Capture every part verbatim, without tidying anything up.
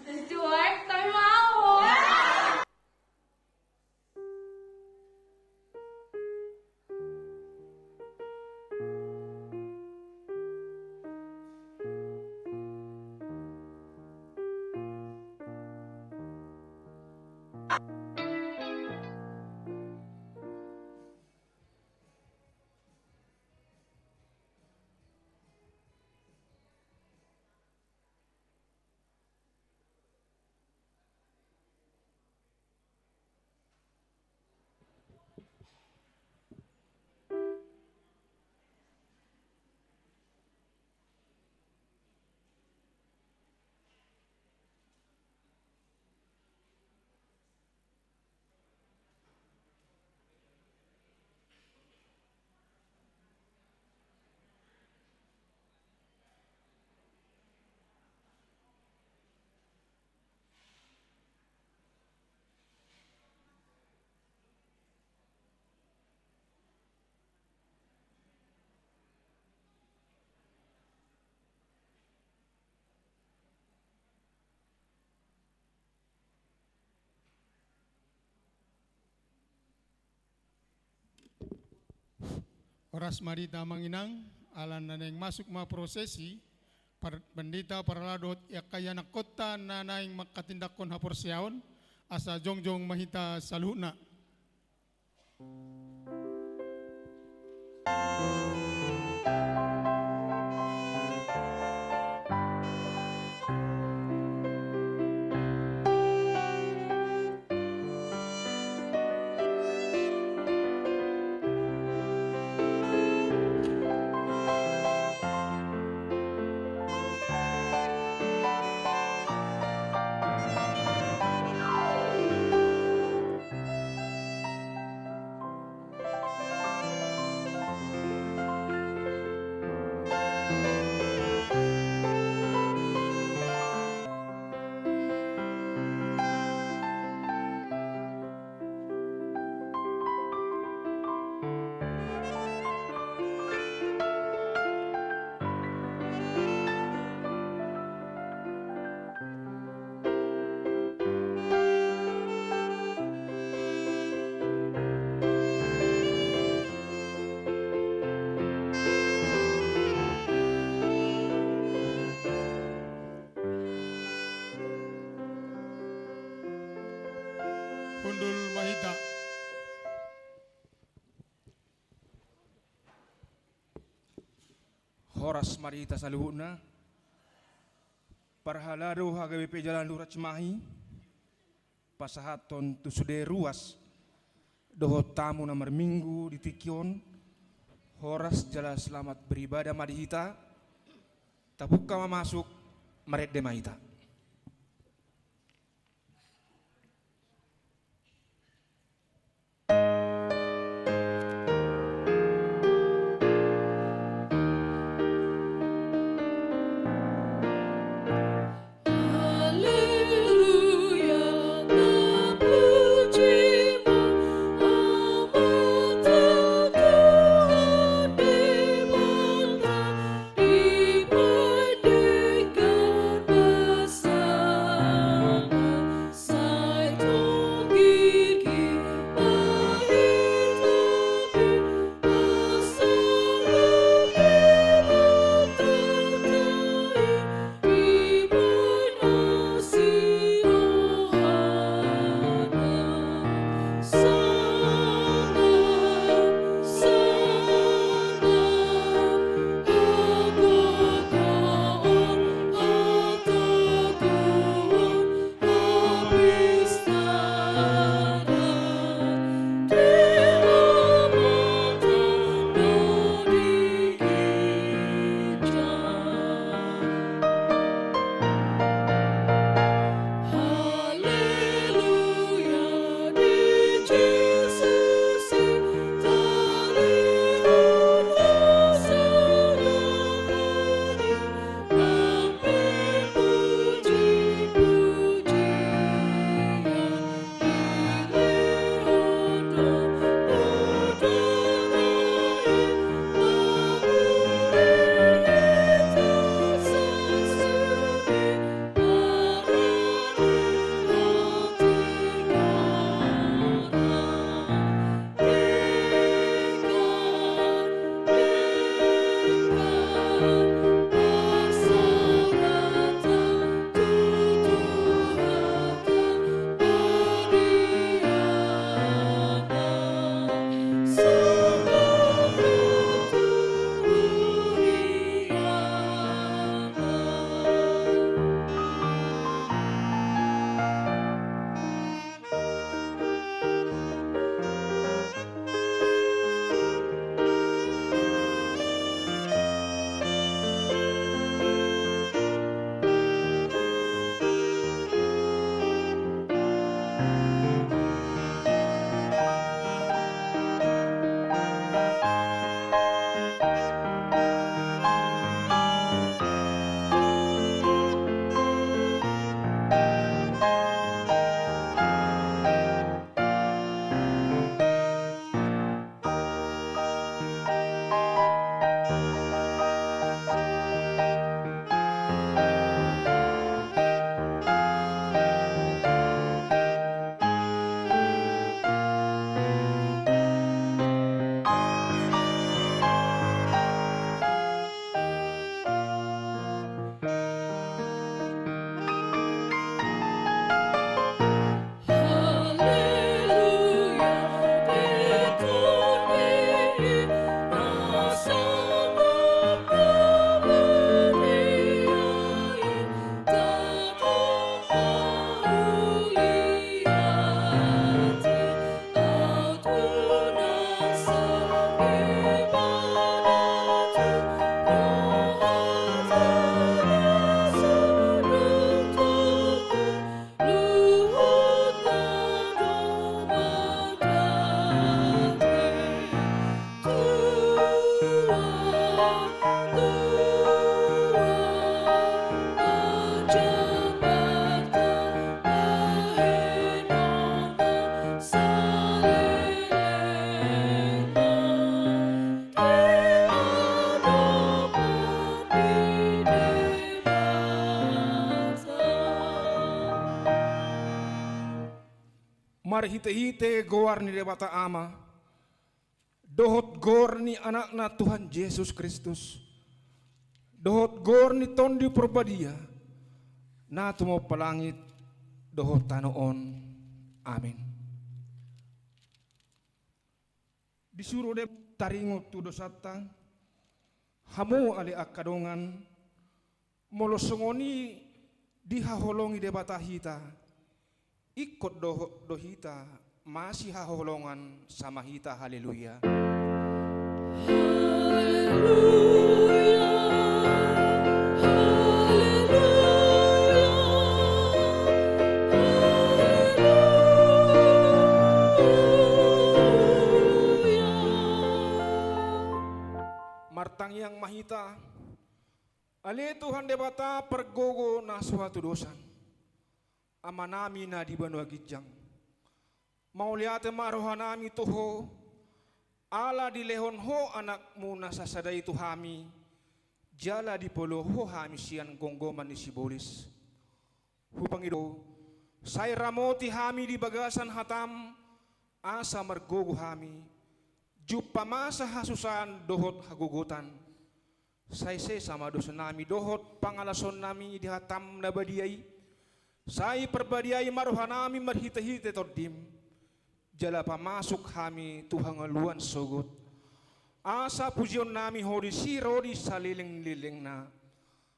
Tuai, kami mau. Horas ma di hita amang inang, ala na naeng masuk ma prosesi, par-, pandita, parhalado dohot angka ianakhonta na naeng manghatindanghon haporseaon, asa jongjong ma hita saluhutna. Hundul ma hita. Horas ma di hita saluhutna. Parhalado H K B P Jalan Lurah Cimahi, pasahathon tu sude ruas dohot tamu na marminggu di tingki on, horas jala selamat beribadah ma di hita. Tabuka ma masuk, marende ma hita. Marhite-hite goar ni Debata Ama, dohot goar ni Anakna Tuhan Jesus Kristus, dohot goar ni Tondi Parbadia, na tumompa langit dohot tano on. Amin. Disuru Debata taringot tu dosanta, hamu ale angka dongan, molo songon i dihaholongi Debata hita, ingkon do, do hita masihaholongan sama hita. Haleluya. Haleluya, haleluya, haleluya. Martangiang ma hita. Ale Tuhan Debata pargogo na so hatudosan, Amanami na di banua ginjang, mauliate ma rohanami tu Ho, ala dilehon Ho Anakmu na sasada i tu hami, jala dipaluahon Ho hami sian gomgoman ni sibolis. Hupangido, sai ramoti hami di bagasan hataM, asa margogo hami, jumpang masa hasusaan dohot hagogotan. Sai sesa ma dosanami dohot pangalasonnami di hataM na badia i. Sai parbadiai ma rohanami marhite-hite TondiM, jala pamasuk hami tu hangoluan sogot, asa pujionnami Ho disi ro di saleleng-lelengna,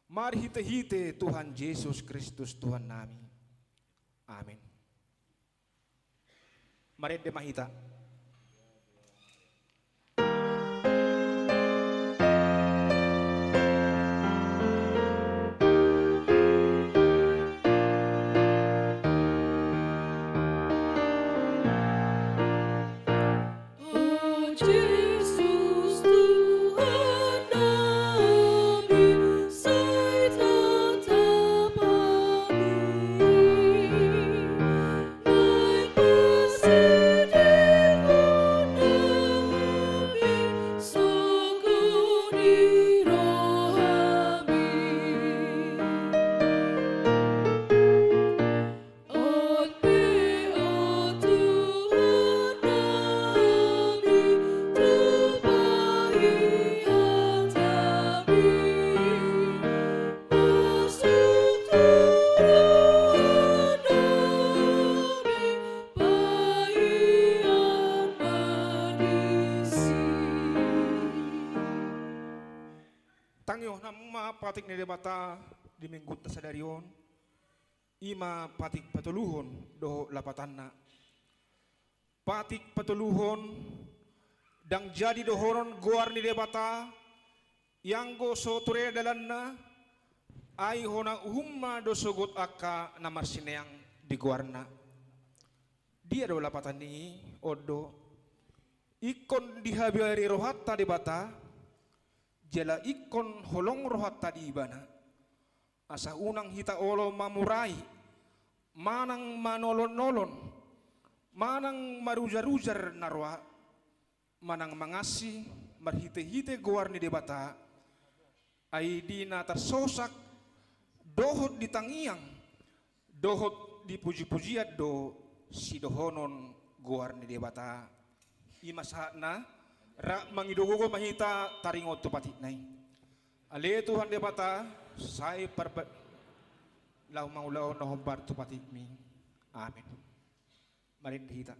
marhite-hite Tuhan Jesus Kristus Tuhannami. Amin. Marende ma hita. O Jesus Tuhan nami, sai tatap hami, naeng pasidinghon hami sogot ni rohaM. On pe, o Tuhan nami, tumpahi hataM, masuk tu roha nami, paihon ma disi. Tangihon hamu ma patik ni Debata di Minggunta sadari on. I ma patik patoluhon dohot lapatanna. Patik patoluhon, ndang jadi dohonon goar ni Debata, ianggo so ture dalanna, ai hona uhum ma do sogot angka na marsineang di goarna. Dia do lapatan i? On do. Ingkon dihabari rohanta Debata, jala ingkon holong rohanta di Ibana. Asa unang hita olo mamurai, manang manolon-nolon, manang marujar-ujar na roa, manang mangansi marhite-hite goar ni Debata, ai di na tarsosak, dohot di tangiang, dohot di puji-pujian do sidohonon goar ni Debata. I ma sahatna, rap mangido gogo ma hita taringot tu patikna i. Ale Tuhan Debata, sai parba-, laho mangulahon na hombar tu patikMi. Amin. Marende hita.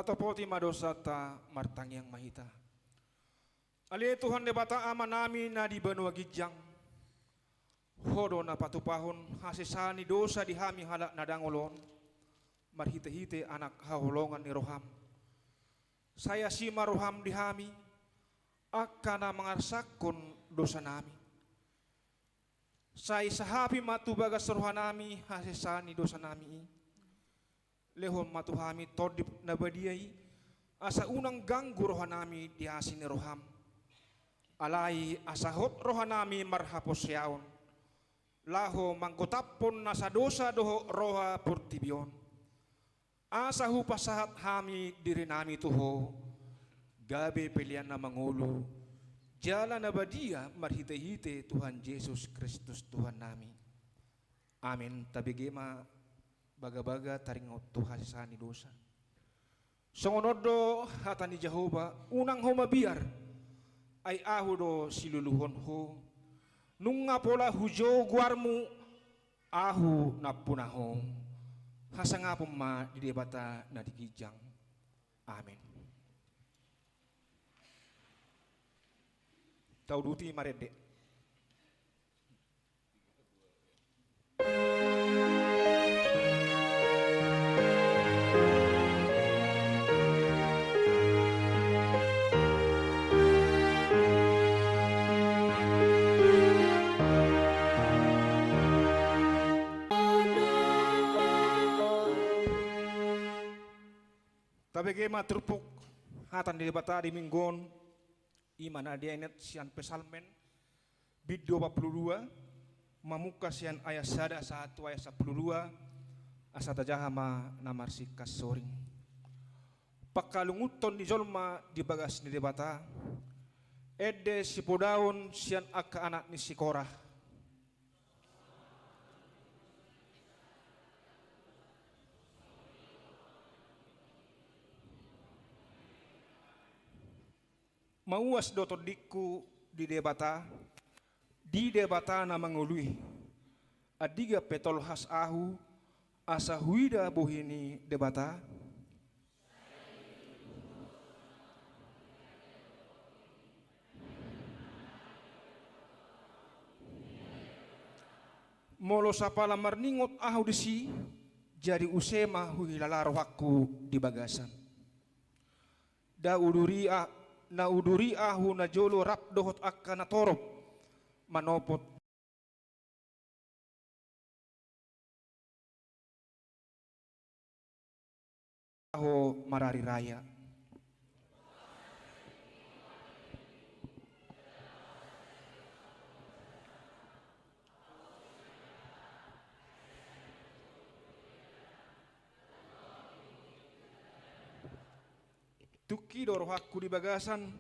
Atopoti ma dosanta, martangiang ma hita. Ale Tuhan Debata Amanami na di banua ginjang, Ho do na patupahon hasesaan ni dosa di hami halak na dangol on, marhitehite Anak haholongan ni roham. Sai asi ma roham di hami, angka na mangarsakkon dosanami. Sai sahapi ma tu bagas rohanami hasesaan ni dosanami i. Lehon ma tu hami Tondi na badia i, asa unang ganggu rohanami di asi ni roham. Alai asa hot rohanami marhaporseaon, laho manggotaphon nasa dosa dohot roha portibi on. Asa hupasahat hami dirinami tu Ho, gabe pelean na mangolu, jala na badia marhitehite Tuhan Jesus Kristus Tuhannami. Amen. Tabege ma bagabaga taringot tu hasesaan ni dosa. Songon on do hata ni Jahowa, unang ho mabiar, ai Ahu do siluluhon ho. Nunga pola hujou goarmu, Ahu nampuna ho. Hasangapon ma di Debata na di ginjang. Amen. Tauduti marende. Tabege ma turpuk hata ni Debata di minggu on, i ma na dienet sian Psalmen, bindu opat pulu dua, mamungka sian ayat sada sahat tu ayat sampulu dua, asa tajaha ma na marsingkat soring. Pangkalungunhon ni jolma di bagas ni Debata, ende sipodaon sian angka anak ni si Korah. Mauas do tondingku di Debata, di Debata na mangolu i. Andigan pe tolhas ahu, asa huida bohi ni Debata? Molo sapala marningot ahu disi, jadi use ma huhilala rohangku di bagasan. Na uduri a-, na uduri ahu najolo rap dohot angka na torop manopot ahu marari raya. Tungki do rohangku di bagasan.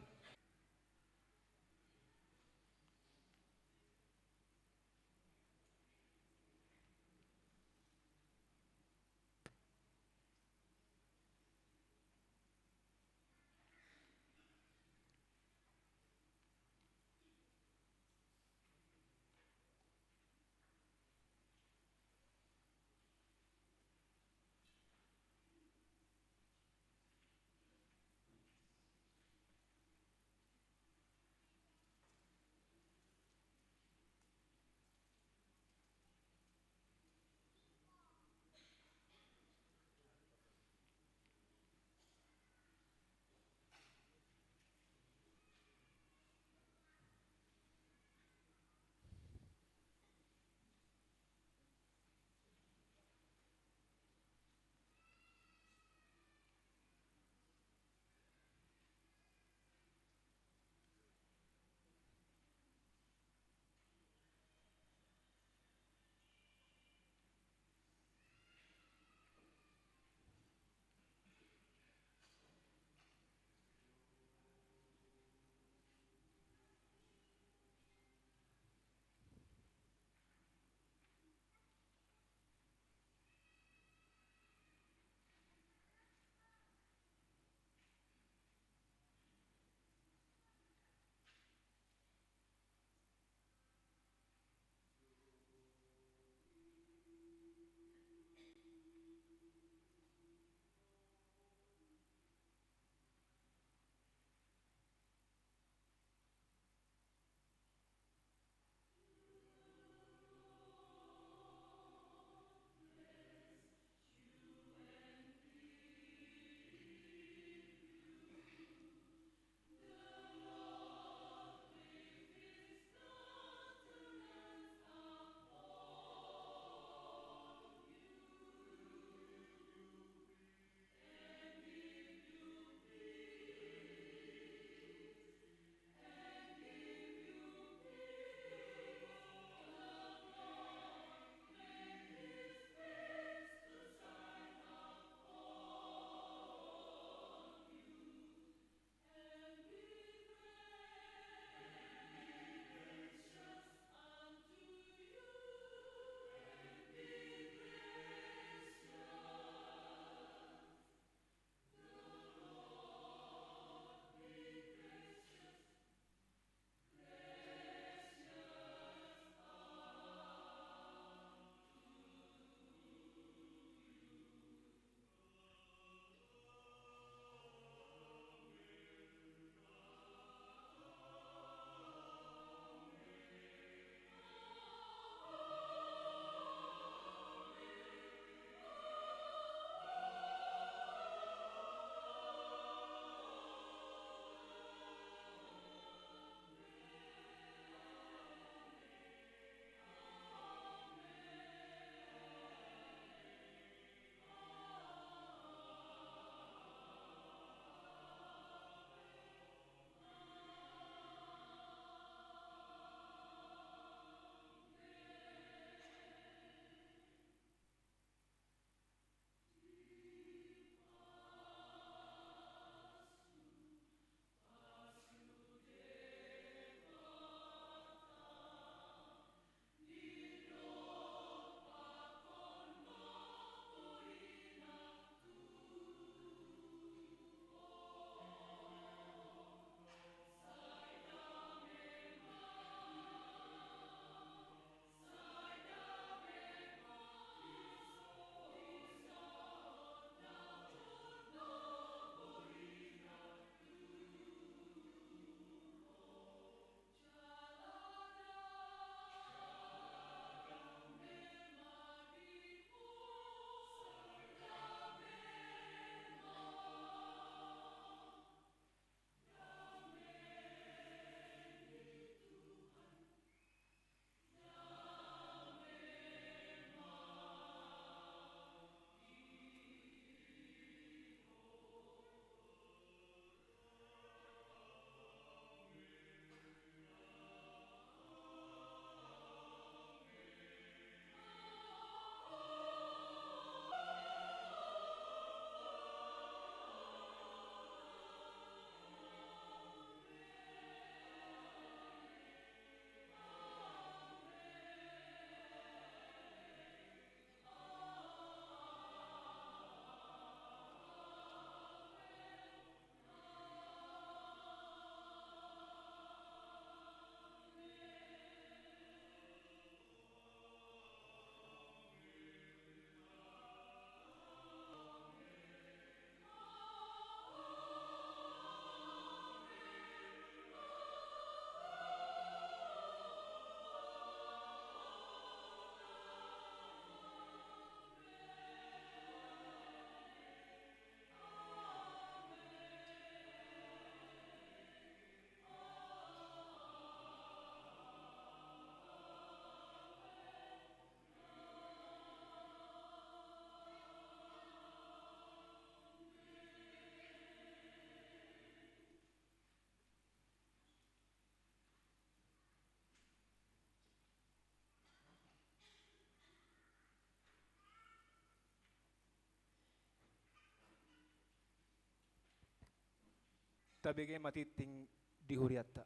Tabege ma tingting di hurianta.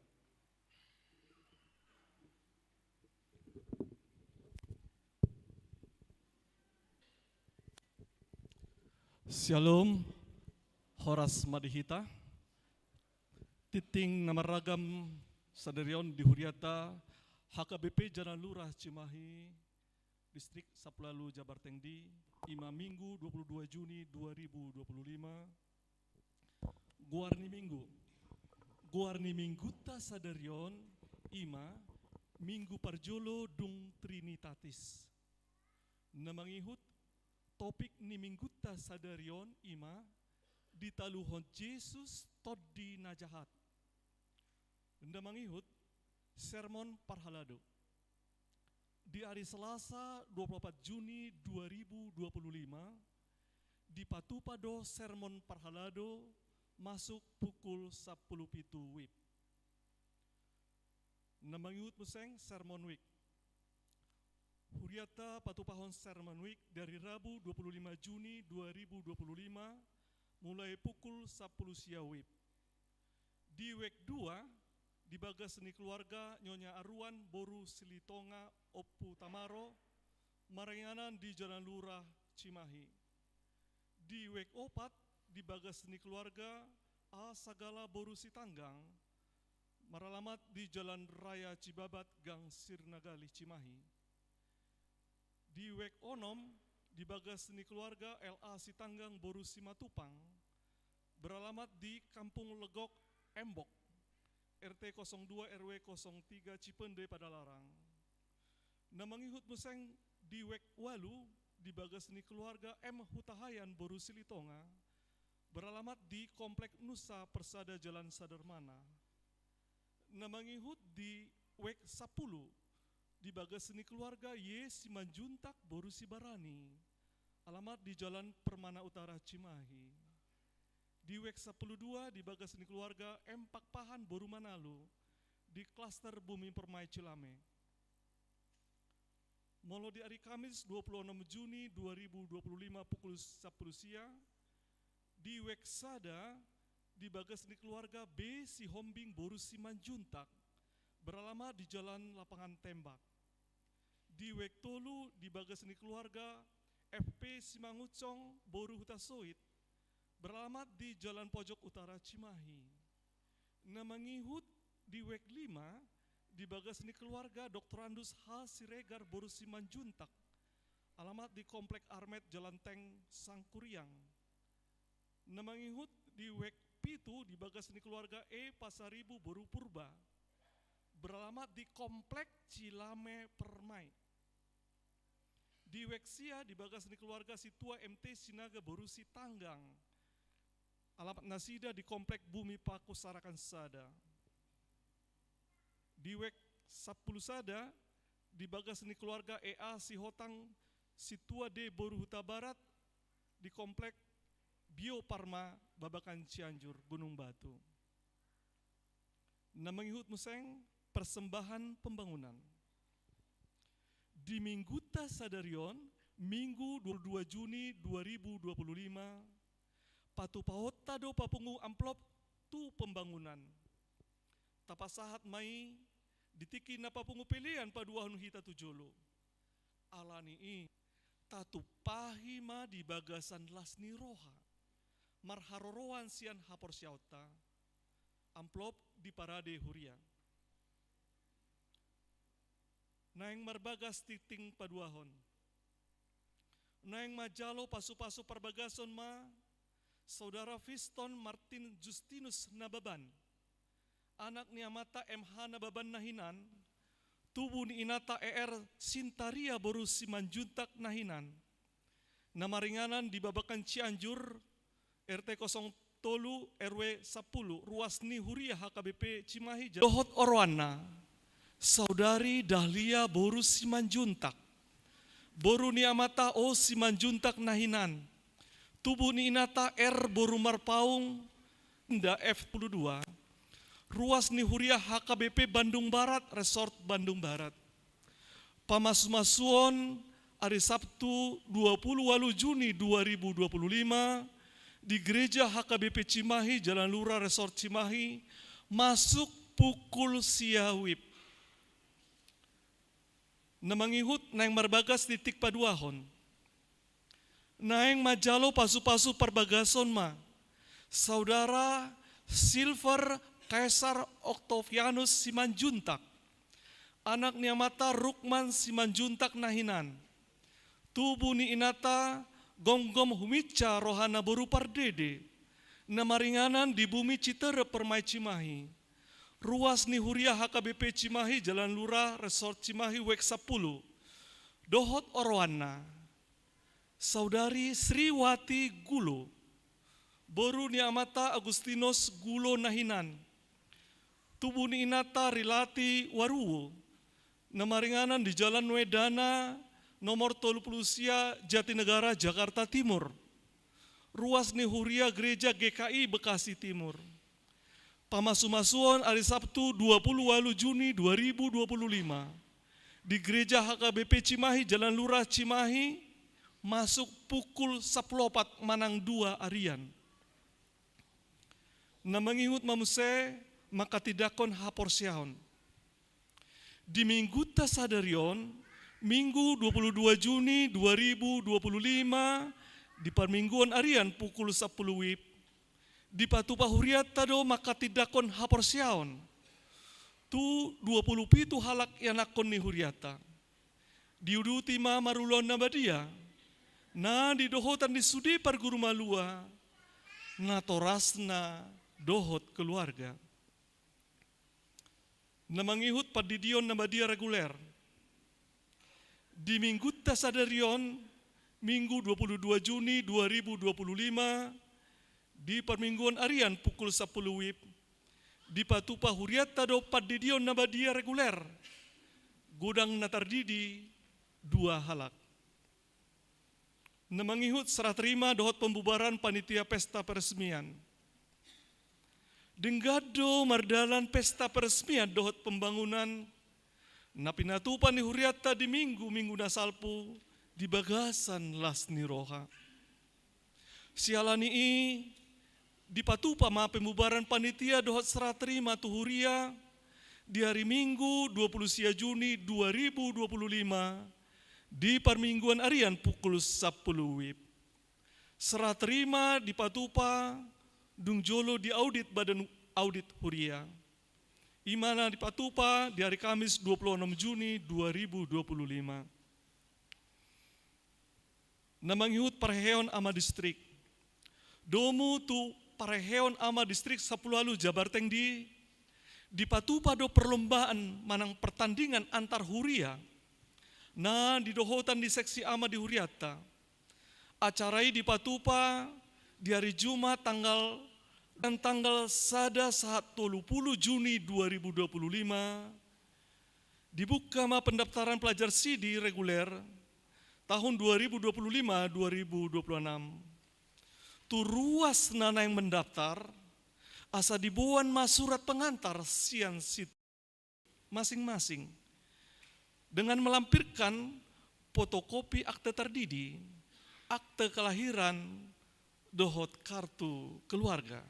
Syalom, horas ma di hita. Tingting na marragam sadari on di hurianta H K B P Jalan Lurah Cimahi, Distrik Sampulu Ualu Jabar Tengdi, i ma Minggu dua puluh dua Juni dua ribu dua puluh lima. Goar ni Minggu. Goar ni Minggunta sadari on i ma Minggu parjolo dung Trinitatis. Na mangihut, topik ni Minggunta sadari on i ma ditaluhon Jesus tondi na jahat. Na mangihut, sermon parhalado. Di ari Selasa dua puluh opat Juni dua ribu dua puluh lima, dipatupa do sermon parhalado masuk pukul sampulu pitu wib. Na mangihut muse sermon wib. Hurianta patupahon sermon wib dari Rabu dua puluh lima Juni dua ribu dua puluh lima, mulai pukul sampulu sia wib. Di wib dua, di bagas ni keluarga Nyonya Aruan boru Silitonga Ompu Tamaro, maringanan di Jalan Lurah Cimahi. Di wib opat, di bagas ni keluarga A Sagala boru Sitanggang, maralamat di Jalan Raya Cibabat Gang Sirnagali Cimahi. Di wib onom, di bagas ni keluarga L A Sitanggang boru Simatupang, beralamat di Kampung Legok Embok, R T kosong dua R W kosong tiga Cipende Padalarang. Na mangihut muse di wib ualu, di bagas ni keluarga M Hutahaean boru Silitonga, beralamat di Komplek Nusa Persada Jalan Sadarmana. Na mangihut di wib sampulu, di bagas ni keluarga Y Simanjuntak boru Sibarani, alamat di Jalan Permana Utara Cimahi. Di wib sampulu dua, di bagas ni keluarga M Pakpahan boru Manalu, di klaster Bumi Permai Cilame. Molo di ari Kamis dua puluh onom Juni dua ribu dua puluh lima pukul sampulu sia, di wib sada, di bagas ni keluarga B Sihombing boru Simanjuntak, beralamat di Jalan Lapangan Tembak. Di wib tolu, di bagas ni keluarga F P Simangunsong boru Hutasoit, beralamat di Jalan Pojok Utara Cimahi. Na mangihut di wib lima, di bagas ni keluarga Doktorandus H Siregar boru Simanjuntak, alamat di Komplek Armet Jalan Tank Sangkuriang. Na mangihut di wib pitu, di bagas ni keluarga E Pasaribu boru Purba, beralamat di Komplek Cilame Permai. Di wib sia, di bagas ni keluarga Sintua M T Sinaga boru Sitanggang, alamat nasida di Komplek Bumi Paku Sarakan Sada. Di wib sampulu sada, di bagas ni keluarga E A Sihotang Sintua D boru Hutabarat, di Komplek Bio Farma Babakan Cianjur, Gunung Batu. Na mangihut muse persembahan pembangunan. Di Minggunta sadari on, Minggu dua puluh dua Juni dua ribu dua puluh lima, patupaonta do papungu amplop tu pembangunan. Tapasahat ma i di tingki na papungu pelean paduahon hita tu jolo. Ala ni i, tatumpahi ma di bagasan las ni roha, marharoroan sian haporseaonta, amplop di parade huria. Naeng marbagas tingting paduahon. Naeng manjalo pasupasu parbagason ma Saudara Fiston Martin Justinus Nababan, anak ni amanta M H Nababan na hinan, tubu ni inanta E R Sintaria boru Simanjuntak na hinan, na maringanan di Babakan Cianjur, R T kosong tolu R W sampulu, ruas ni huria H K B P Cimahi, dohot oroanna, Saudari Dahlia boru Simanjuntak, boru ni amanta O Simanjuntak na hinan, tubu ni inanta R boru Marpaung, Inda F puluh dua, ruas ni huria H K B P Bandung Barat, Resort Bandung Barat. Pamasumasuon ari Sabtu dua puluh ualu Juni dua ribu dua puluh lima di Gereja H K B P Cimahi, Jalan Lurah, Resort Cimahi, masuk pukul sia WIB. Na mangihut naeng marbagas titik paduahon. Naeng manjalo pasu-pasu parbagason ma Saudara Silver Kaisar Octavianus Simanjuntak, anak ni amanta Rukman Simanjuntak na hinan. Tubu ni inanta gomgom huminsa rohana boru pardede, na maringanan di bumi Citerep Permai Cimahi. Ruas ni huria H K B P Cimahi, Jalan Lurah, Resort Cimahi, WIB sampulu. Dohot oroanna. Saudari Sriwati Gulo, boru ni amanta Agustinus Gulo na hinan. Tubu ni inanta Rilati Waruwo, na maringanan di Jalan Wedana nomor tolu pulu sia, Jatinegara, Jakarta Timur. Ruas ni huria Gereja G K I Bekasi Timur. Pamasu-masuon ari Sabtu dua pulu ualu Juni dua ribu dua pulu lima di Gereja H K B P Cimahi, Jalan Lurah Cimahi, masuk pukul sampulu opat manang dua arian. Na mangihut ma muse manghatindanghon haporseaon. Di minggunta sadari on, Minggu dua pulu dua Juni dua ribu dua pulu lima, di parmingguon arian pukul sampulu WIB, dipatupa hurianta do manghatindanghon haporseaon tu dua pulu pitu halak ianakhon ni hurianta. Diuduti ma marulaon na badia, na nidohotan ni sude parguru malua, natorasna dohot keluarga. Na mangihut pandidion na badia reguler. Di minggunta sadari on, Minggu dua pulu dua Juni dua ribu dua pulu lima, di parmingguon arian pukul sampulu WIB, dipatupa hurianta do pandidion na badia reguler. Godang na tardidi dua halak. Na mangihut serah terima dohot pembubaran panitia pesta peresmian. Denggan do mardalan pesta peresmian dohot pembangunan na pinatupa ni hurianta di minggu-minggu na salpu di bagasan las ni roha. Siala ni i, dipatupa ma pembubaran panitia dohot serah terima tu huria di ari Minggu dua pulu sia Juni dua ribu dua pulu lima, di parmingguan arian pukul sampulu WIB. Serah terima dipatupa dung jolo diaudit Badan Audit Huria. I ma na dipatupa di ari Kamis dua pulu onom Juni dua ribu dua pulu lima. Na mangihut parheheon ama distrik. Domu tu parheheon ama distrik sampulu ualu Jabartengdi, dipatupa do perlombaan manang pertandingan antar huria na nidohotan ni seksi ama di hurianta. Acara i dipatupa di ari Jumat tanggal, dan tanggal sada sahat tolu pulu Juni dua ribu dua pulu lima. Dibuka ma pendaftaran pelajar sidi reguler tahun dua ribu dua puluh lima dua ribu dua puluh enam. Tu ruas na naeng mendaftar, asa diboan ma surat pengantar sian si masing-masing, dengan melampirkan fotokopi akte tardidi, akte kelahiran, dohot kartu keluarga.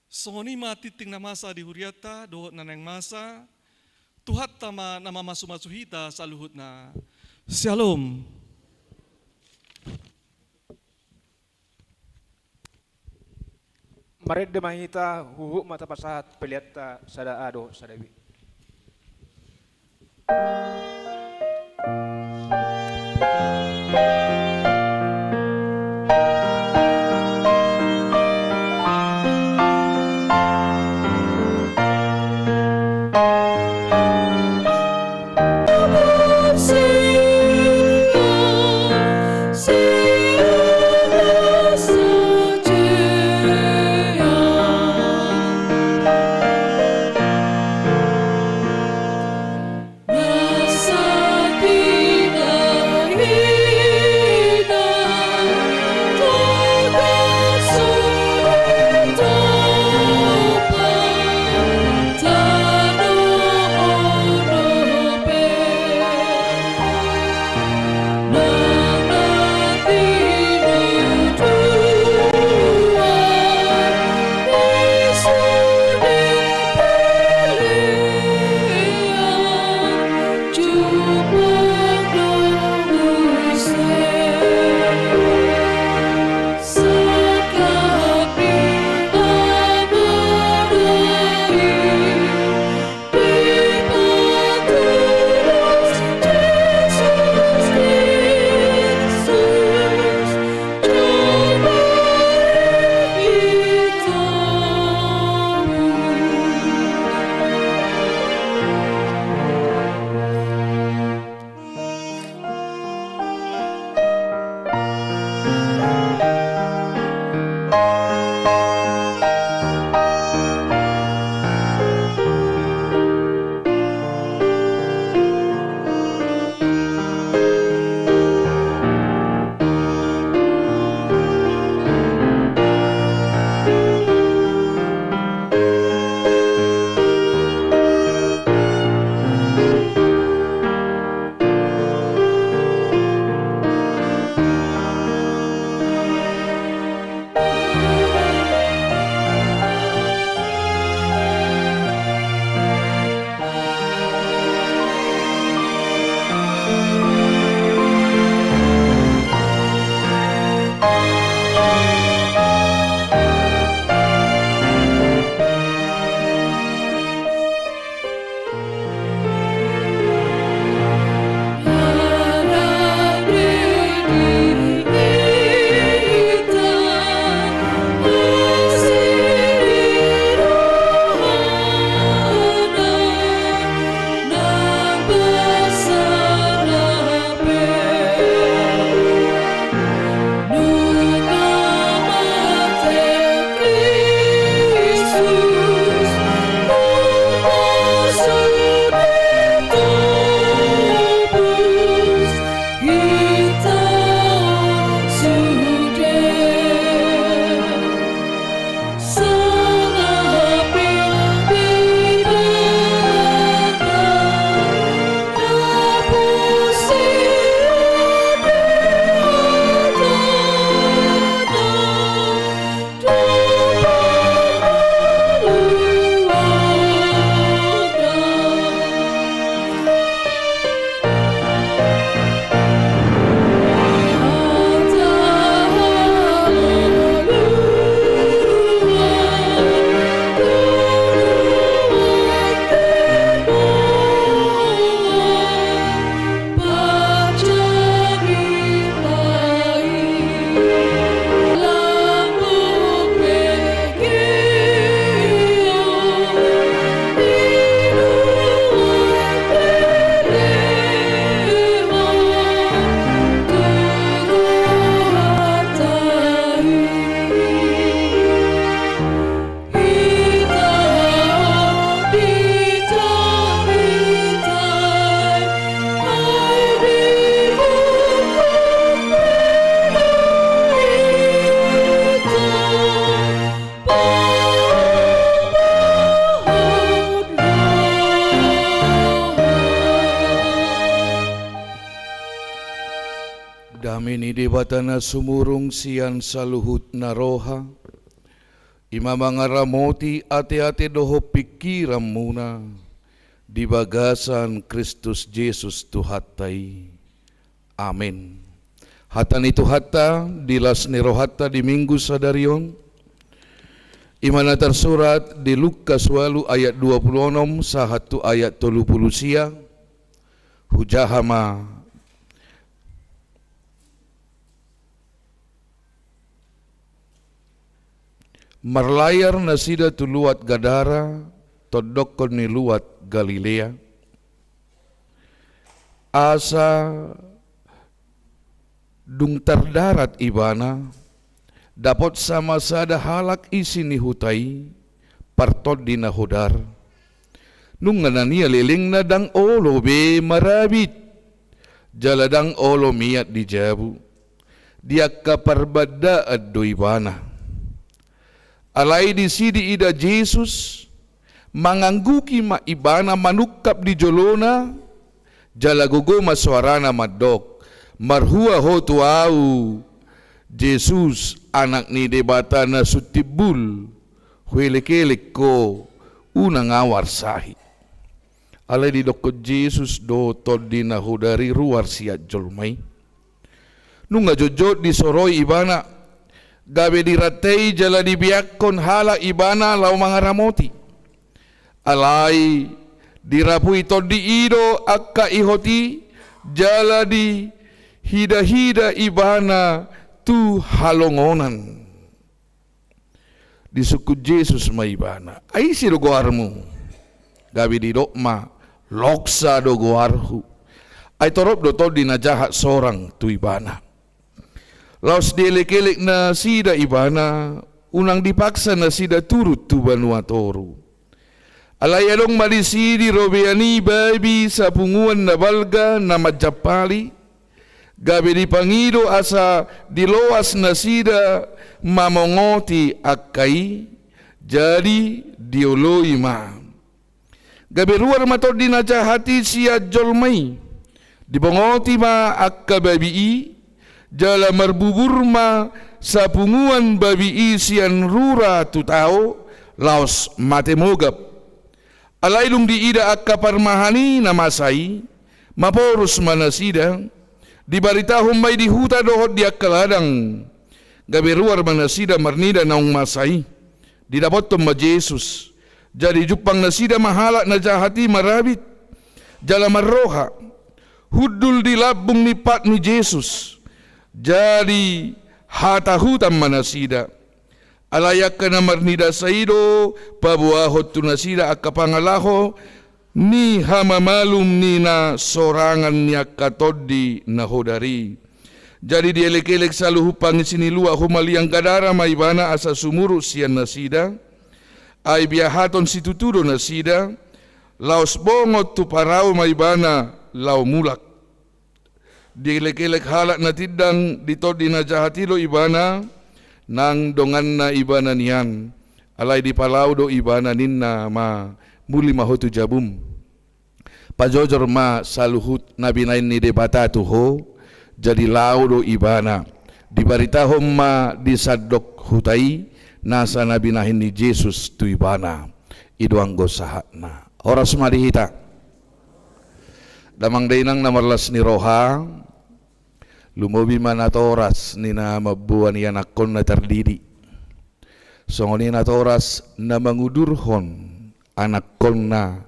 Songon i ma tingting na masa di hurianta dohot na naeng masa. Tuhanta ma na mamasu-masu hita saluhutna. Syalom. Marende ma hita, huhut ma tapasahat peleanta sada A dohot sada B. Debata na sumurung sian saluhut na roha, i ma mangaramoti ateate dohot pingkiranmuna di bagasan Kristus Jesus Tuhanta i. Amen. Hata ni Tuhanta di las ni rohanta di Minggu sadari on, i ma na tarsurat di Lukas ualu ayat dua pulu onom sahat tu ayat tolu pulu sia. Hujaha ma. Marlayar nasida tu luat Gadara, tondokkon ni luat Galilea. Asa dung tardarat ibana, dapot sama sada halak isi ni huta i, partondi na hodar. Nunga na nialelengna ndang olo be marabit, jala ndang olo miat di jabu. Di angka parbandaan do ibana. Alai disi diida Jesus, mangangguhi ma ibana manungkap di jolona, jala gogo ma soarana mandok, "Marhua ho tu ahu, Jesus, Anak ni Debata na sun timbul, huelekelek ho, unang ahu arsahi." Alai didokkon Jesus do tondi na hodar i ruar sian jolma i. Nunga jotjot disoroi ibana, gabe dirantei jala dibeakkon halak ibana laho mangaramoti. Alai dirapui tondi i do angka ihot i, jala dihidahida ibana tu halongonan. Disungkun Jesus ma ibana, "Ai ise do goarmu?" Gabe didok ma, "Loksa do goarhu." Ai torop do tondi na jahat sorang tu ibana. Laos dielekelek nasida ibana, unang dipaksa nasida turut tu banua toru. Alai adong ma disi di robean i babi sapunguan na balga na manjampali, gabe dipangido asa diloas nasida mamongoti angka i, jadi dioloi ma. Gabe ruar ma tondi na jahat i sian jolma i. Dibongoti ma angka babi i, jala marbubur ma sapunguan babi i sian rura tu tao, laos mate mogap. Alai dung diida angka parmahan i na masa i, maporus ma nasida, dibaritahon ma i di huta dohot di angka ladang. Gabe ruar ma nasida marnida naung masa i. Didapothon ma Jesus. Jadi jumpang nasida ma halak na jahat i marabit, jala marroha. Hundul di lambung ni pat ni Jesus. Jadi hatahutan ma nasida. Alai angka na marnida sa i do paboahon tu nasida angka pangalaho ni hamamalum ni na sorangan ni angka tondi na hodar i. Jadi dielekelek saluhut pangisi ni luat humaliang Gadara ma ibana asa sumurut sian nasida. Ai biahaton situtu do nasida, laos bongot tu parau ma ibana laho mulak. Dielekelek halak na tindang di tondi na jahat i do ibana, nang donganna ibana nian. Alai dipalaho do ibana, ninna ma, "Muli ma ho tu jabum. Pajojor ma saluhut na binahen ni Debata tu ho." Jadi laho do ibana. Dibaritahon ma di sandok huta i nasa na binahen ni Jesus tu ibana. I do anggo sahatna. Horas ma di hita. Damang dainang na marlas ni roha, lumobi ma natoras ni na mamboan ianakkonna tardidik. Songon i natoras na mangudurhon anakkonna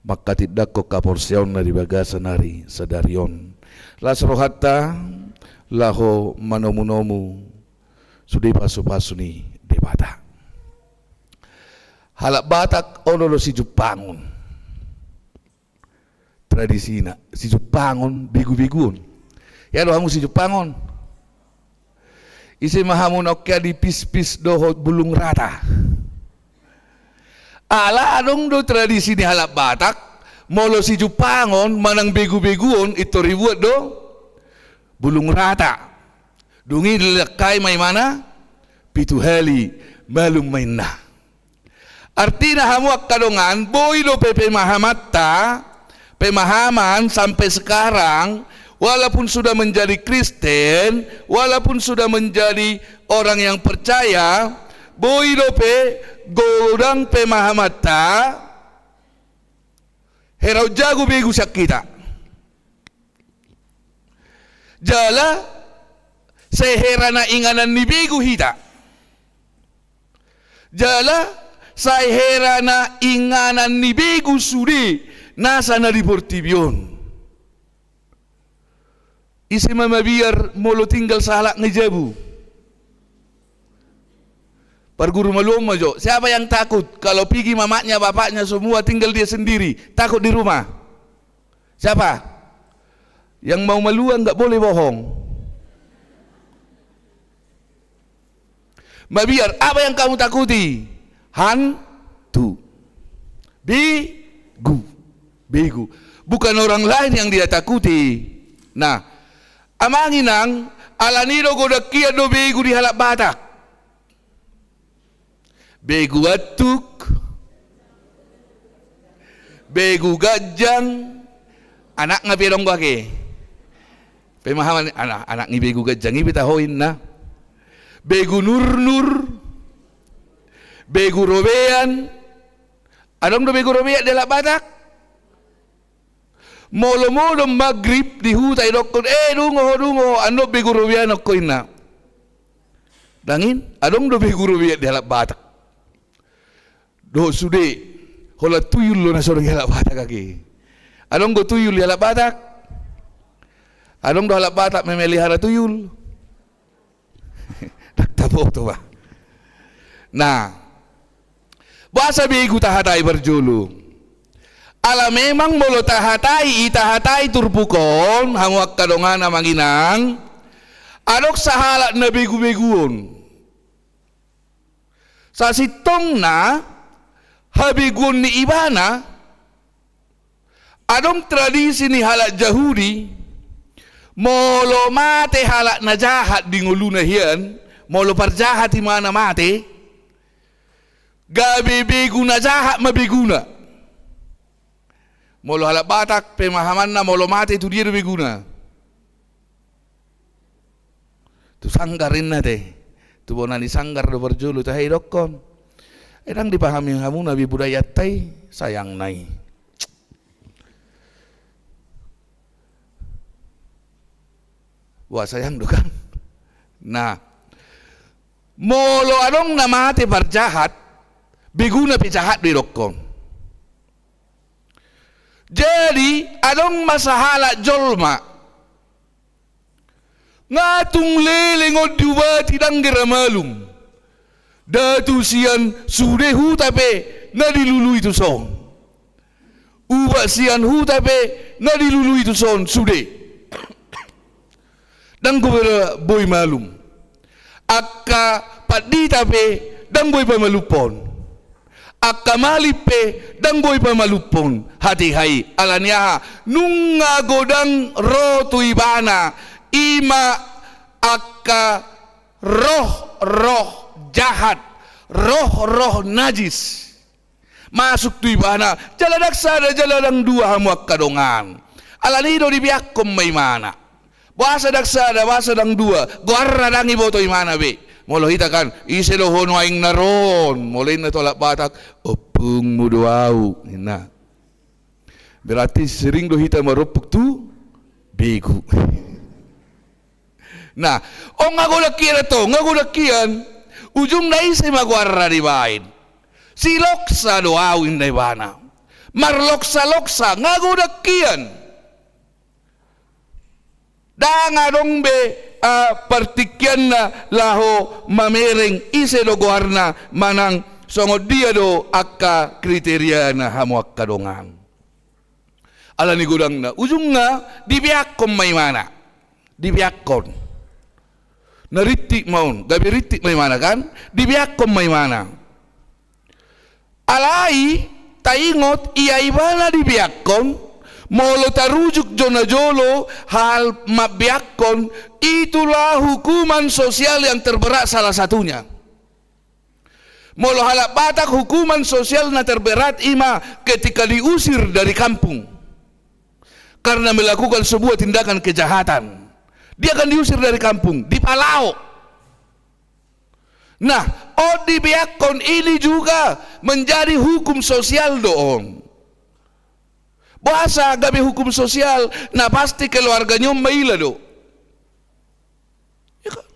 mangkatindangkon haporseaonna di bagasan ari sadari on. Las rohanta laho manomunomu sude pasupasu ni Debata. Halak Batak olo do sijumpangon. Tradisina, sijumpangon, begubeguon. Ia do hamu sijumpangon? Ise ma hamu na ongkean di pispis dohot bulung rata? Ala adong do tradisi ni halak Batak, molo sijumpangon manang begubeguon, pintor dibuat do bulung rata. Dung i dilangkai ma ibana pitu hali, malum ma inna. Artina hamu angka dongan, boi dope pemahamanta, pemahaman sampe sekarang, Walaupun sudah menjadi Kristen, walaupun sudah menjadi orang yang percaya, boi dope godang pemahamanta, hera on jago begu sian hita. Jala sai hera na inganan ni begu hita. Jala sai hera na inganan ni begu sude nasa na di portibi on. Ise ma mabiar molo tinggal sahalak na di jabu? Parguru maluhon ma jo. Siapa yang takut kalau pigi mamaknya, bapaknya semua tinggal dia sendiri, takut di rumah? Siapa? Yang mau maluang nggak boleh bohong. Mabiar, apa yang kamu takuti? Hantu. Begu. Begu. Bukan orang lain yang dia takuti. Nah, amang inang, alani do godang hian do begu di halak Batak. Begu antuk, begu ganjang, anakna pe adong do ate. Pemahaman anak, anak ni begu ganjang i pe taho inna. Begu nurnur, begu robean. Adong do begu robean di halak Batak? Molo modom magrib di huta idokkon, "Eh, dungo ho, dungo ho, annon begu robean on ho," inna. Dangin, adong do begu robean di halak Batak? Dohot sude, holan tuyul do na so adong di halak Batak ate. Adong do tuyul di halak Batak? Adong do halak Batak memelihara tuyul? Ndang taboto ba. Nah, boasa begu tahatai parjolo? Ala memang molo tahatai i, tahatai turpuk on, hamu angka dongan, amang inang, adong sahalak na begu-beguon. Sasintongna habeguon ni ibana, adong tradisi ni halak Jahudi, molo mate halak na jahat di ngoluna hian, molo parjahat ibana mate, gabe begu na jahat ma beguna. Molo halak Batak pemahamanna, molo mate tu dia do beguna? Tu sanggar inna te. Tu bona ni sanggar do parjolo tahe idokkon. Eh, ndang dipahami hamuna be budayanta i, sayangna i. Wah, sayang do kan. Nah, molo adong na mate parjahat, beguna pe jahat do idokkon. Jadi adong ma sahalak jolma, nga tung leleng on diubati, ndang hera malum. Datu sian sude huta pe nga dilului tuson. Ubat sian huta pe nga dilului tuson sude. Ndang hera boi malum. Angka pandita pe ndang boi pamalumhon. Angka malim pe ndang boi pamalumhon hatiha i. Alani aha? Nunga godang ro tu ibana, i ma angka roh-roh jahat, roh-roh najis. Masuk tu ibana, jala ndang sada, jala ndang dua, hamu angka dongan. Alani i do dibeakkon ma ibana. Boasa ndang sada, boasa ndang dua, goarna ndang diboto ibana be. Molo hita kan, ise do ho nuaeng na ro on, molo inna tu halak Batak, ompungmu do au, ninna. Berarti sering do hita marompung tu begu. Nah, on nga godang hian antong, nga godang hian. Ujungna ise ma goarna dibaen? Si Loksa do au, ninna ibana. Marloksa-loksa, nga godang hian. Ndang adong be, ah, partingkianna laho mamereng ise do goarna manang songon dia do angka kriteriana, hamu angka dongan. Alani godangna, ujungna dibeakkon ma ibana. Dibeakkon. Na rintik ma on, gabe rintik ma ibana kan? Dibeakkon ma ibana. Alai taingot, ia ibana dibeakkon, molo tarujuk jo na jolo hal mambeakkon, itulah hukuman sosial yang terberat salah satunya. Molo halak Batak, hukuman sosial na terberat i ma ketika diusir dari kampung. karena melakukan sebuah tindakan kejahatan. Dia akan diusir dari kampung, dipalao. Nah, on dibeakkon ini juga menjadi hukum sosial do on. Boasa gabe hukum sosial? Na pasti keluarga ni on maila do. Ya kan?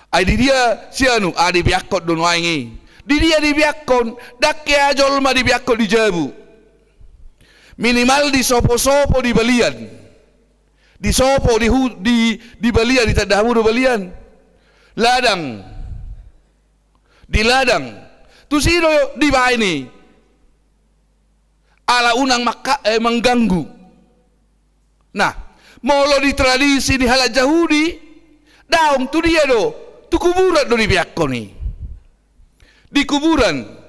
Ai di dia si anu, ah, dibeakkon do nuaeng i. Di dia dibeakkon? Ndang hea jolma dibeakkon di jabu. Minimal disopo-sopo di balian. Disopo, di hu-, di, di balian, ditanda hamu do balian? Ladang. Di ladang. Tusi do dibaen i. Ala unang mangka-, eh, mangganggu. Nah, molo di tradisi ni halak Jahudi, daong tu dia do, tu kuburan do dibeakkon i. Di kuburan.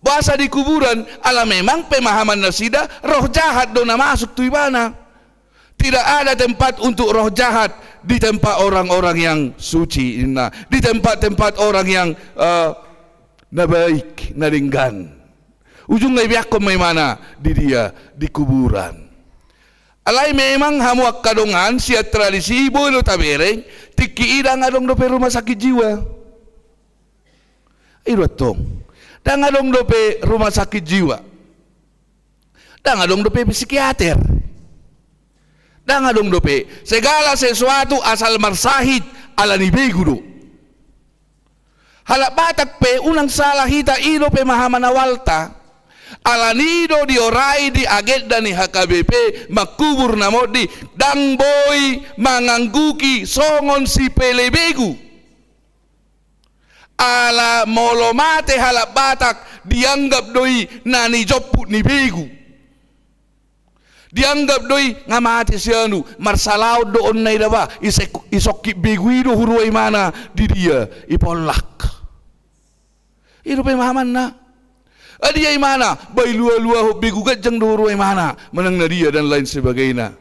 Boasa di kuburan? Ala memang pemahaman nasida roh jahat do na masuk tu ibana. Tidak ada tempat untuk roh jahat di tempat orang-orang yang suci, ninna. Di tempat-tempat orang yang, eh, na baik, na denggan. Ujungna dibeakkon ma ibana di dia, di kuburan. Alai memang hamu angka dongan, sian tradisi i boi do tabereng, tingki i ndang adong dope rumah sakit jiwa. I do antong. Ndang adong dope rumah sakit jiwa. Ndang adong dope psikiater. Ndang adong dope. Segala sesuatu asal marsahit ala ni begu do. Halak Batak pe unang sala hita, i do pemahaman awalta. Ala ni do diorai di agenda ni H K B P mangkubur na monding, ndang boi mangangguhi songon sipelebegu. Ala molo mate halak Batak, dianggap do i na nijomput ni begu. Dianggap do i nga mate si anu, marsalaon do on na i daba, isek-, isongkit begu i do hurua imana di dia, ipollak. I do pemahamanna. Ah, dia imana, ba ilua-luahon begu ganjang do hurua imana, manang na dia dan lain sebagainya.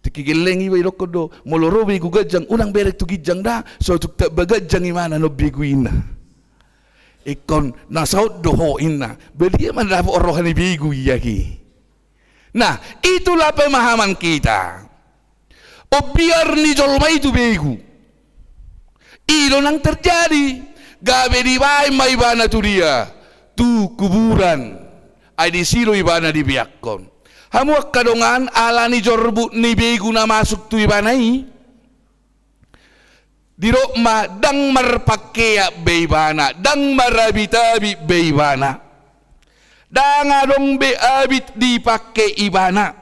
Tingki gelleng iba idokkon do, molo ro begu ganjang, unang bereng tu ginjang da, so tung tamba ganjang imana non begu i, ninna. Ingkon na saut do ho, ninna. Ba dia mandapot roha ni begu i agi. Nah, itulah pemahaman kita. Ombiar ni jolma i tu begu. I do nang terjadi, gabe dibaen ma ibana tu dia, tu kuburan. Ai disi do ibana dibeakkon. Hamu angka dongan, ala ni jorbut ni begu na masuk tu ibana i, didok ma ndang marpangkean be ibana, ndang marabit-abit be ibana. Ndang adong be abit dipangke ibana.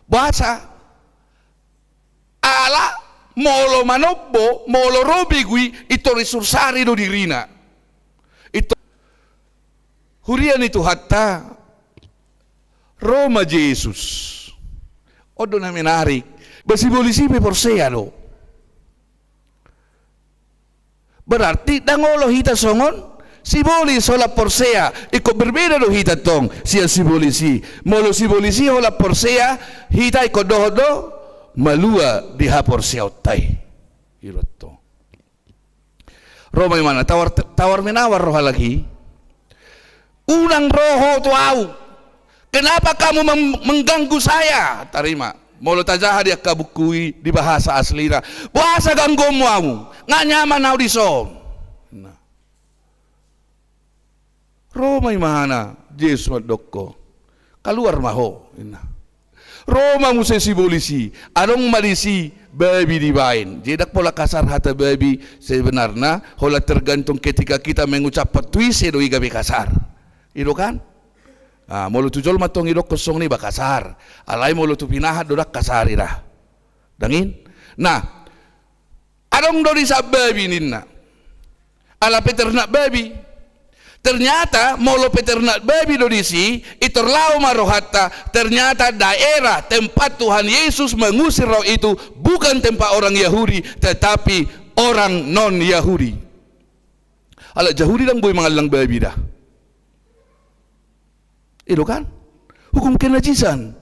Boasa? Ala molo manombo, molo ro begu i, intor isursari do dirina. Intor, huria ni Tuhanta, ro ma Jesus. On do na menarik. Ba sibolis i pe porsea do. Berarti ndang olo hita songon sibolis holan porsea, ingkon berbeda do hita tong sian sibolis i. Molo sibolis i holan porsea, hita ingkon dohot do malua di haporseaonta i. I do tong. Ro ma imana, tawar, tawar menawar ro halak i. Unang ro ho tu ahu. Kenapa kamu mem-, mengganggu saya? Tarima. Molo tajaha di angka buku i di bahasa aslina, boasa gangguonmu ahu? Nga nyaman ahu dison. Nah. Ro ma imana Jesus mandok ho. Kaluar ma ho, ninna. Ro ma muse sibolis i, adong ma disi babi dibaen. Jadi ndang pola kasar hata babi sebenarna, holan tergantung ketika kita mengucapkan tu ise do i gabe kasar. I do kan? Ah, molo tu jolma tong idokkon songon i ba kasar. Alai molo tu pinahan do ndang kasar i da. Dang i? Nah, adong do disi babi ninna. Ala peternak babi. Ternyata molo peternak babi do disi, intor laho ma rohanta, ternyata daerah tempat Tuhan Yesus mengusir roh itu bukan tempat orang Yahudi, tetapi orang non-Yahudi. Halak Jahudi ndang boi mangallang babi da. I do kan? Hukum kenajisan.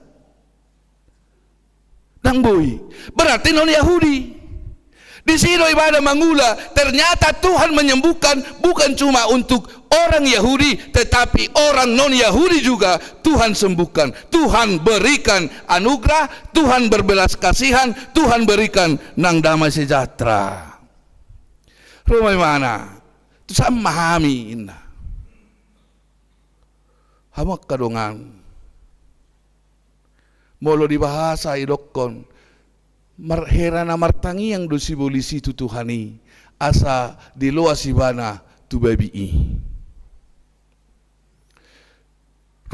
Ndang boi. Berarti non Yahudi. Di situ ibana mangula, ternyata Tuhan menyembuhkan bukan cuma untuk orang Yahudi, tetapi orang non-Yahudi juga Tuhan sembuhkan. Tuhan berikan anugerah, Tuhan berbelas kasihan, Tuhan berikan nang damai sejahtera. Ro ma ibana, tu samma hami, ninna. Hamu angka dongan. Molo di bahasa idokkon, mar-, hera na martangiang do sibolis i tu Tuhan i, asa diloas ibana tu babi i.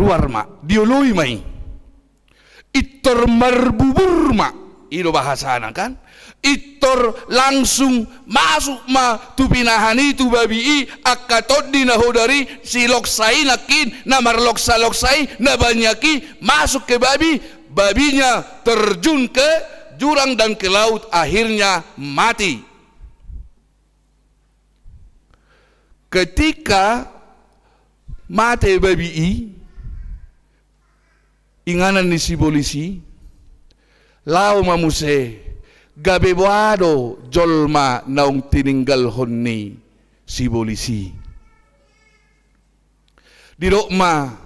Ruar ma, dioloi ma i. Intor marbubur ma, i do bahasana kan? Intor langsung masuk ma tu pinahan i, tu babi i, angka tondi na hodar i, si loksa i nangkin, na marloksa-loksa i, na banyak i, masuk ke babi, babinya terjun ke jurang dan ke laut, akhirnya mati. Ketika mate babi i, inganan ni sibolis i, laho ma muse, gabe boha do jolma naung tininggalhon ni sibolis i. Didok ma,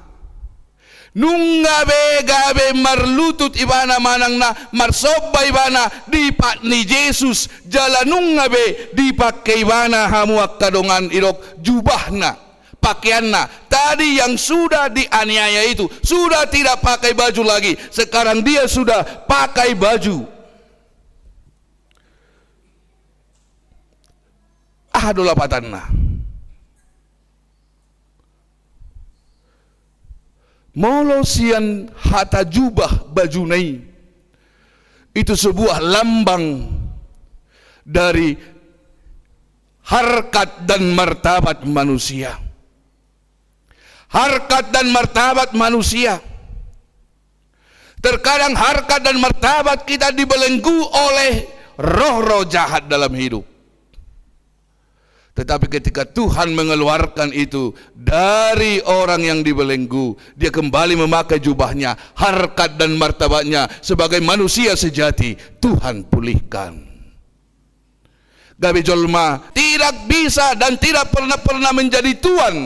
nunga be gabe marlutut ibana manang na marsomba ibana di pat ni Jesus, jala nunga be dipake ibana, hamu angka dongan, idok jubahna, pakaianna. Tadi yang sudah dianiaya itu, sudah tidak pakai baju lagi, sekarang dia sudah pakai baju. Aha do lapatanna? Molo sian hata jubah, bajuna i, itu sebuah lambang dari harkat dan martabat manusia. Harkat dan martabat manusia. Terkadang harkat dan martabat kita dibelenggu oleh roh-roh jahat dalam hidup. Tetapi ketika Tuhan mengeluarkan itu dari orang yang dibelenggu, dia kembali memakai jubahnya, harkat dan martabatnya sebagai manusia sejati, Tuhan pulihkan. Gabe jolma tidak bisa dan tidak pernah, pernah menjadi tuan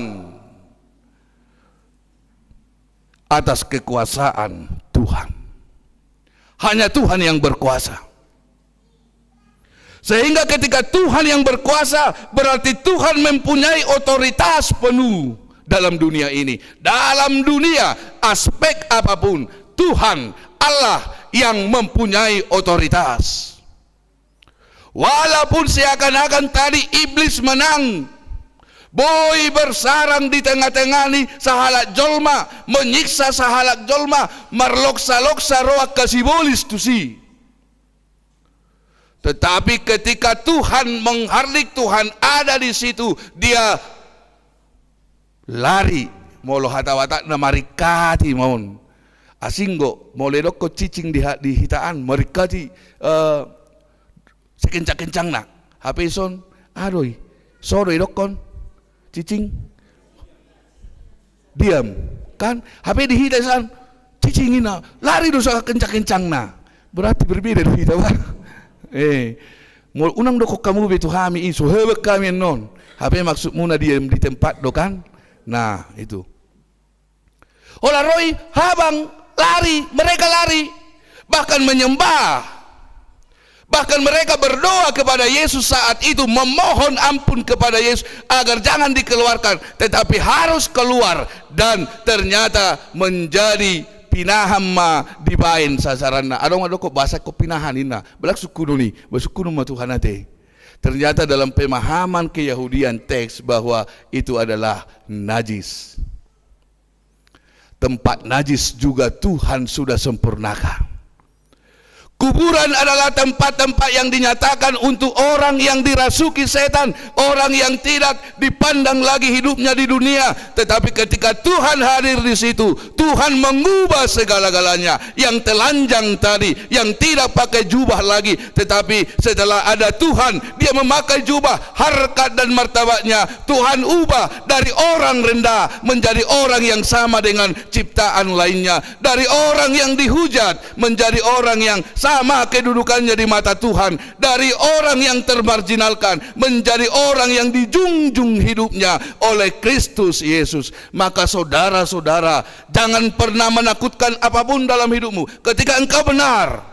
atas kekuasaan Tuhan. Hanya Tuhan yang berkuasa. Sehingga ketika Tuhan yang berkuasa, berarti Tuhan mempunyai otoritas penuh dalam dunia ini. Dalam dunia, aspek apapun, Tuhan Allah yang mempunyai otoritas. Walaupun seakan-akan tadi iblis menang, boi bersarang di tengah-tengah ni sahalak jolma, menyiksa sahalak jolma, marloksa-loksa ro angka sibolis tusi. Tetapi ketika Tuhan menghardik, Tuhan ada di situ, dia lari, molo hata Batakna maringkati ma on. Asing do, molo idokkon cicing di ha-, di hita an, maringkati, eh, sekencang-kencangna. Hape ison, aha do i, so do idokkon cicing. Diam, kan? Hape di hita ison, cicing ninna, lari do sakencang-kencangna. Berarti berbeda do hita, bah. Eh, molo unang dokkon hamu be tu hami i, so hebat hami annon. Hape maksudmuna diam di tempat do, kan? Nah, itu. Holan ro i, habang, lari, mereka lari. Bahkan menyembah. Bahkan mereka berdoa kepada Yesus saat itu, memohon ampun kepada Yesus agar jangan dikeluarkan, tetapi harus keluar, dan ternyata menjadi pinahan ma dibaen sasaranna. Adong ma dokkon, boasa ingkon pinahan ninna. Baen sungkunon i, baen sungkunon ma Tuhan ate. Ternyata dalam pemahaman keyahudian teks bahwa itu adalah najis. Tempat najis juga Tuhan sudah sempurnakan. Kuburan adalah tempat-tempat yang dinyatakan untuk orang yang dirasuki setan, orang yang tidak dipandang lagi hidupnya di dunia. Tetapi ketika Tuhan hadir di situ, Tuhan mengubah segala-galanya. Yang telanjang tadi, yang tidak pakai jubah lagi, tetapi setelah ada Tuhan, dia memakai jubah harkat dan martabatnya. Tuhan ubah dari orang rendah menjadi orang yang sama dengan ciptaan lainnya, dari orang yang dihujat menjadi orang yang sama kedudukannya di mata Tuhan, dari orang yang termarginalkan menjadi orang yang dijunjung hidupnya oleh Kristus Yesus. Maka saudara-saudara, jangan pernah menakutkan apapun dalam hidupmu. Ketika engkau benar,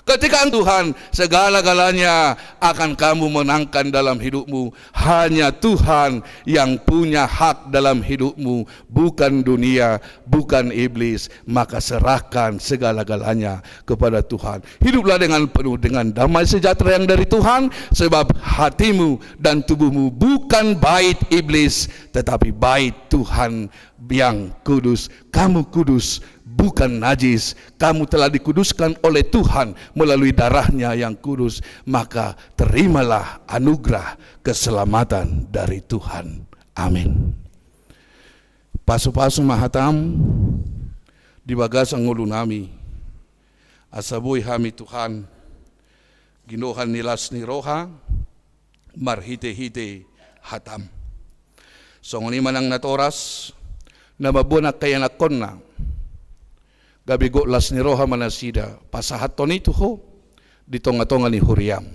ketika Tuhan, segala-galanya akan kamu menangkan dalam hidupmu. Hanya Tuhan yang punya hak dalam hidupmu, bukan dunia, bukan iblis. Maka serahkan segala-galanya kepada Tuhan. Hiduplah dengan penuh dengan damai sejahtera yang dari Tuhan, sebab hatimu dan tubuhmu bukan bait iblis, tetapi bait Tuhan yang kudus. Kamu kudus, bukan najis. Kamu telah dikuduskan oleh Tuhan melalui darahnya yang kudus. Maka terimalah anugerah keselamatan dari Tuhan. Amin. Pasu-pasu ma hatam di bagasan ngolunami, asa boi hami Tuhan ginohan ni las ni roha, marhite-hite hatam. Songon i ma nang natoras, na mamboan angka ianakkonna, gabe gok las ni roha ma nasida pasahathon i tu Ho di tonga-tonga ni huriam.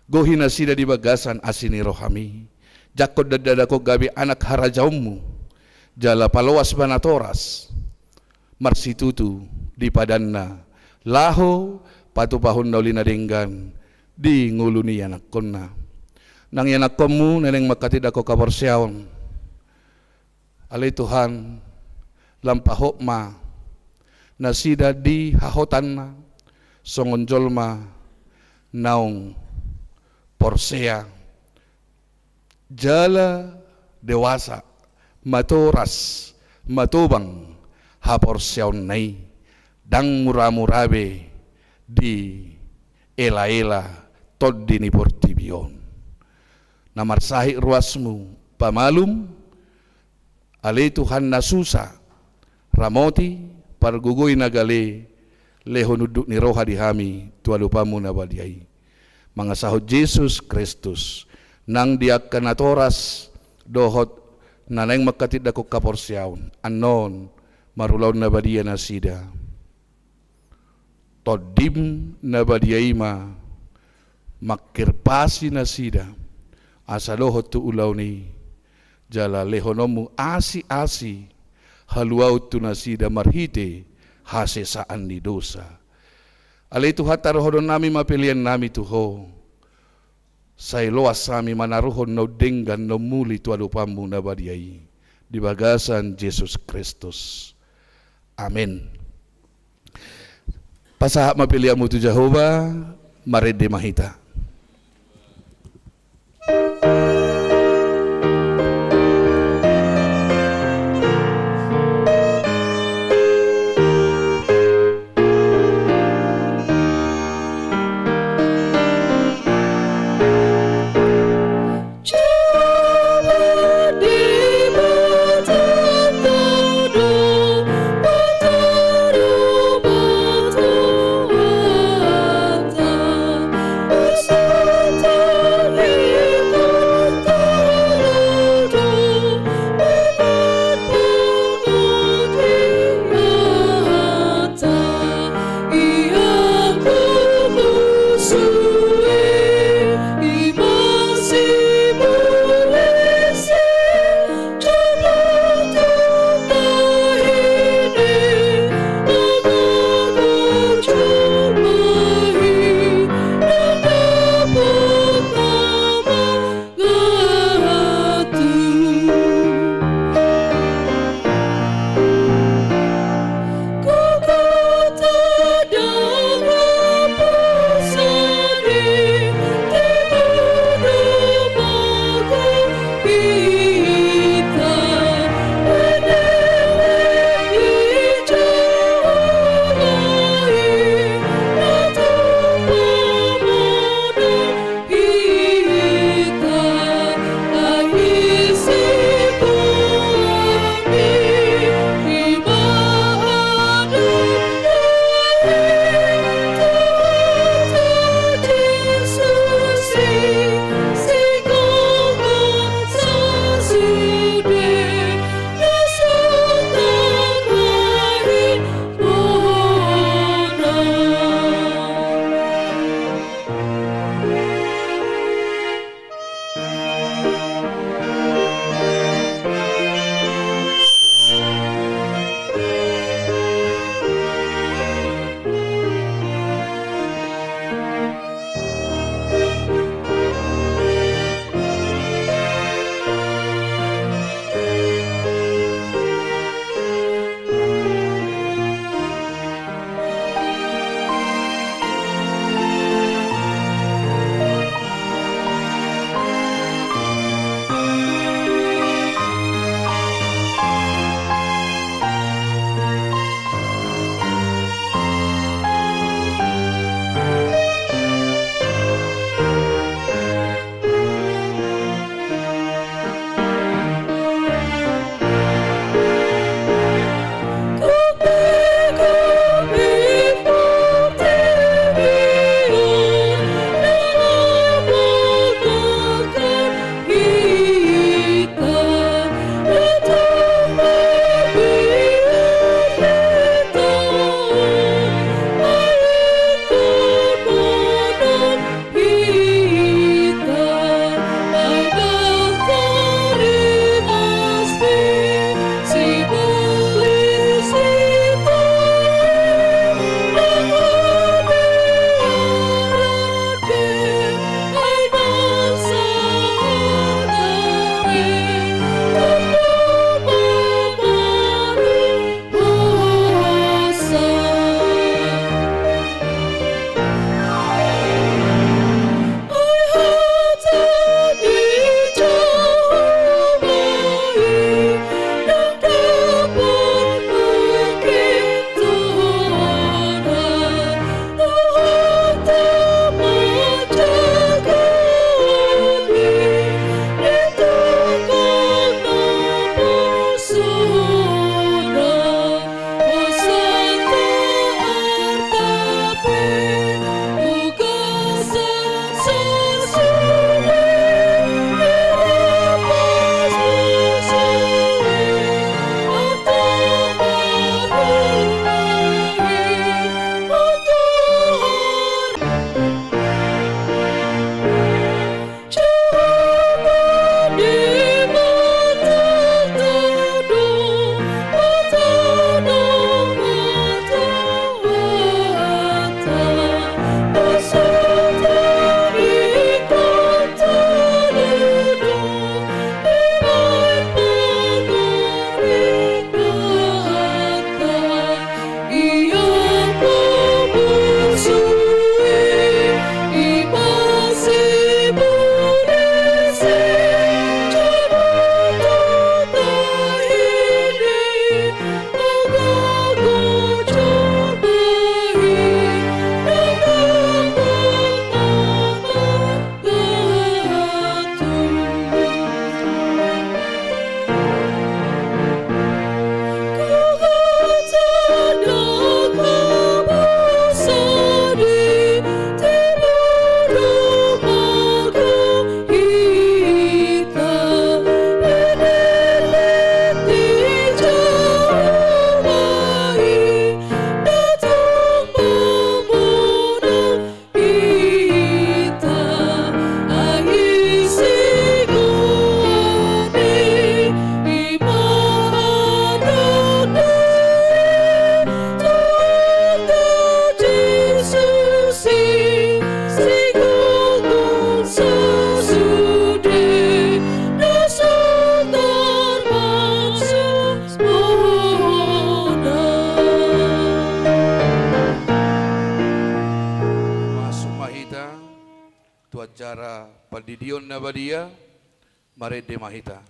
Gohi nasida di bagasan asi ni rohami, jangkon dandanakkon gabe anak harajaonmu, jala paloas ma natoras marsitutu di padanna, laho patupahon na uli na denggan di ngolu ni ianakkonna. Nang ianakkonmu na naeng manghatindanghon haporseaon, ale Tuhan, lampahon ma nasida di hahotanna songon jolma naung porsea jala dewasa, matoras, matobang haporseaonna i, ndang mura-mura be diela-ela tondi ni portibi on. Na marsahit ruasmu pamalum, ale Tuhan, na susa ramoti, pargogoi na gale, lehon unduk ni roha di hami tu adopanmu na badia i. Mangasahon Jesus Kristus, nang di angka natoras dohot na naeng manghatindanghon haporseaon, annon marulaon na badia nasida. Tondim na badia i ma mangkirpasi nasida asa dohot tu ulaon i, jala lehononmu asi-asi haluaon tu nasida marhite hasesaan ni dosa. Ale Tuhan, taruhononnami ma peleannami tu Ho, sai loas hami manaruhon naung denggan naung muli tu adopanmu na badia i, di bagasan Jesus Kristus. Amen. Pasahat ma peleanmu tu Jahowa, marende ma hita. Ia, marende ma hita.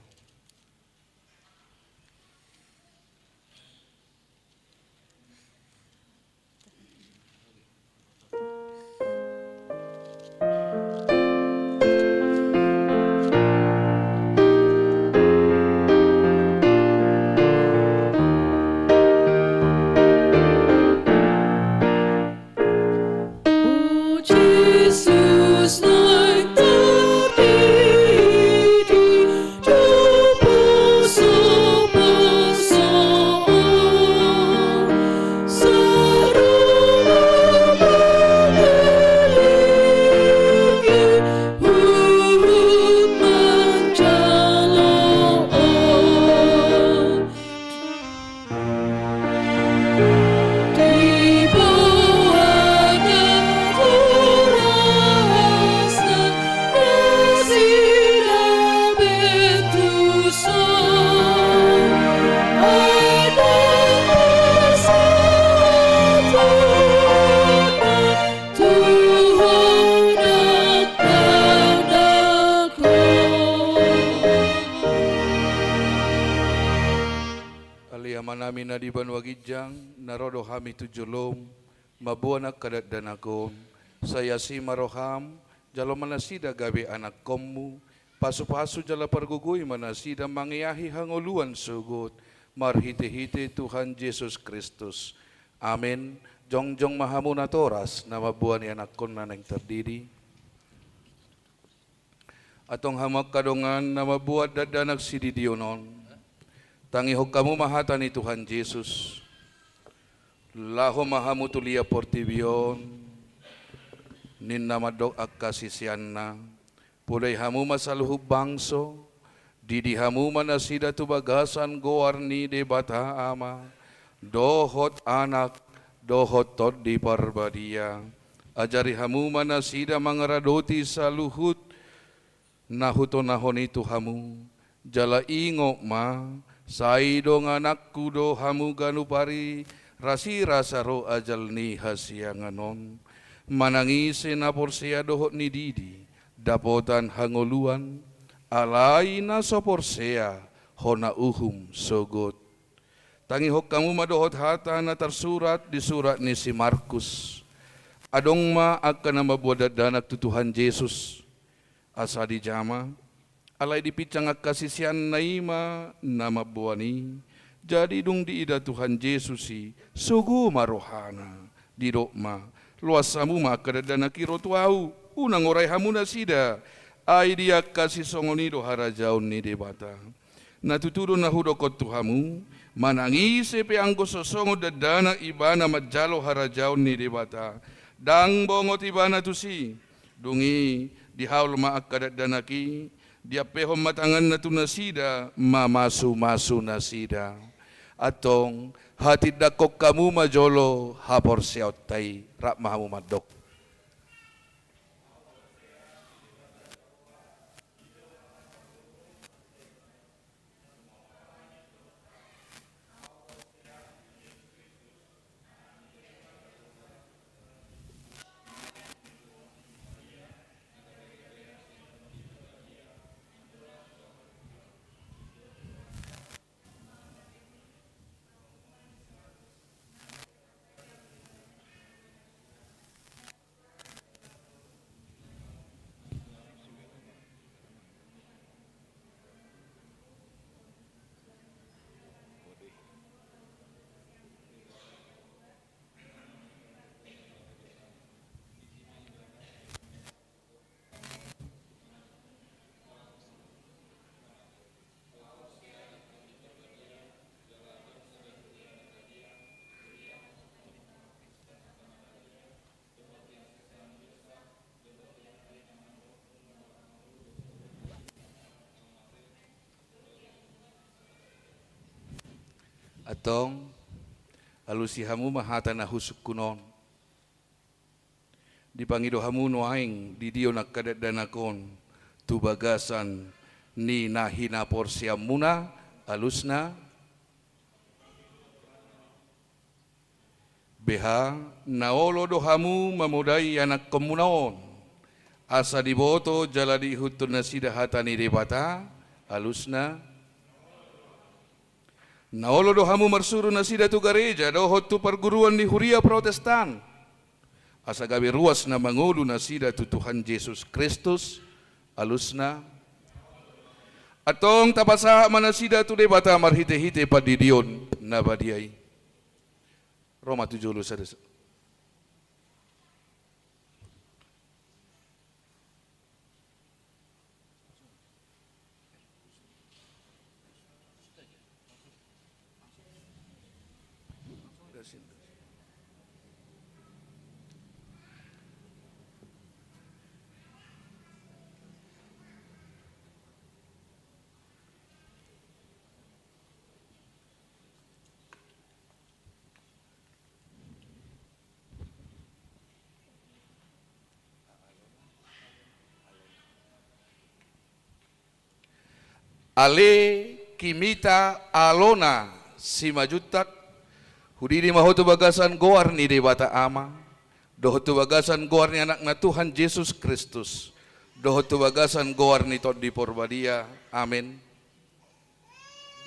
Ale Amanami na di banua ginjang, na ro do hami tu jolom, mamboan angka dakdanak on, sai asi ma roham, jalo ma nasida gabe anakkonmu, pasupasu jala pargogoi ma nasida mangeahi hangoluan sogot, marhitehite Tuhan Jesus Kristus. Amen. Jongjong ma hamu natoras na mamboan anakkonna naeng tardidi. Antong hamu angka dongan na mamboan dakdanak sididion on, tangihon hamu ma hata ni Tuhan Jesus. Laho ma hamu tu liat portibi on, ninna mandok angka siseanna, podai hamu ma saluhut bangso, didi hamu ma nasida tu bagasan goar ni Debata Ama, dohot Anak, dohot Tondi Parbadia. Ajari hamu ma nasida mangaradoti saluhut na hutonahon i tu hamu, jala ingot ma, sai dongananku do hamu ganup ari, rasirasa ro ajal ni hasiangan on. Manang ise na porsea dohot nididi, dapotan hangoluan, alai na so porsea, hona uhum sogot. Tangihon hamu ma dohot hata na tarsurat di surat ni si Markus. Adong ma angka na mamboan dakdanak tu Tuhan Jesus, asa dijama, alai dipinsang angka siseanna i ma na mamboan i. Jadi dung diida Tuhan Jesus i, sogo ma rohana. Didok ma, loas hamu ma angka dakdanak i ro tu ahu, unang orai hamu nasida. Ai di angka sisongon i do harajaon ni Debata. Na tutu do na hudok on tu hamu, manang ise pe anggo so songon dakdanak ibana manjalo harajaon ni Debata, ndang bongot ibana tusi. Dung i, dihaol ma angka dakdanak i, diampehon ma tanganna tu nasida, mamasumasu nasida. Antong, hatindangkon hamu ma jolo haporseaonta i, rap ma hamu mandok. Antong, alusi hamu ma hata na husungkun on. Dipangido hamu nuaeng didion angka dakdanak on tu bagasan ni na hinaporseaonmuna, alusna. Beha, na olo do hamu mamodai anakkonmuna on, Asa diboto jala diihuthon nasida hata ni Debata, alusna. Na olo do hamu marsuru nasida tu gareja dohot tu parguruan ni huria Protestan, asa gabe ruas na mangolu nasida tu Tuhan Jesus Kristus, alusna. Antong tapasahat ma nasida tu Debata marhitehite pandidion na badia i. Ro ma tu jolo sada. Ale Kimita Alona Simanjuntak, hudidi ma ho tu bagasan goar ni Debata Ama, dohot tu bagasan goar ni Anakna Tuhan Jesus Kristus, dohot tu bagasan goar ni Tondi Porbadia. Amen.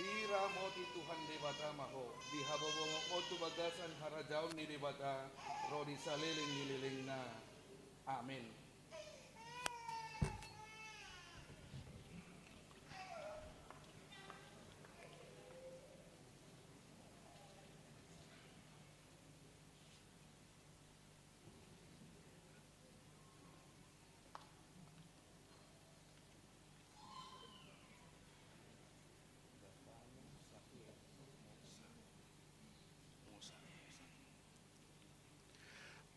Diramoti Tuhan Debata ma ho, dihabobongot ma ho tu bagasan harajaon ni Debata, ro di saleleng ni lelengna. Amen.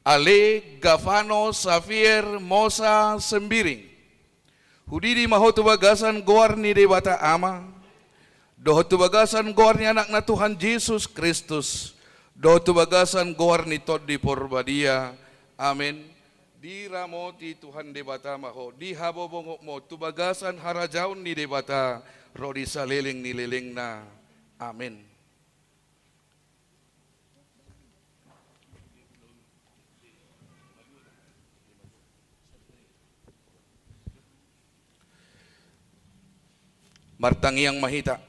Ale Gavano Xavier Mosa Sembiring, hudidi ma ho tu bagasan goar ni Debata Ama, dohot tu bagasan goar ni Anakna Tuhan Jesus Kristus, dohot tu bagasan goar ni Tondi Porbadia. Amen. Diramoti Tuhan Debata ma ho, dihabobongot ma ho tu bagasan harajaon ni Debata, ro di saleleng ni lelengna. Amen. Martangiang ma hita.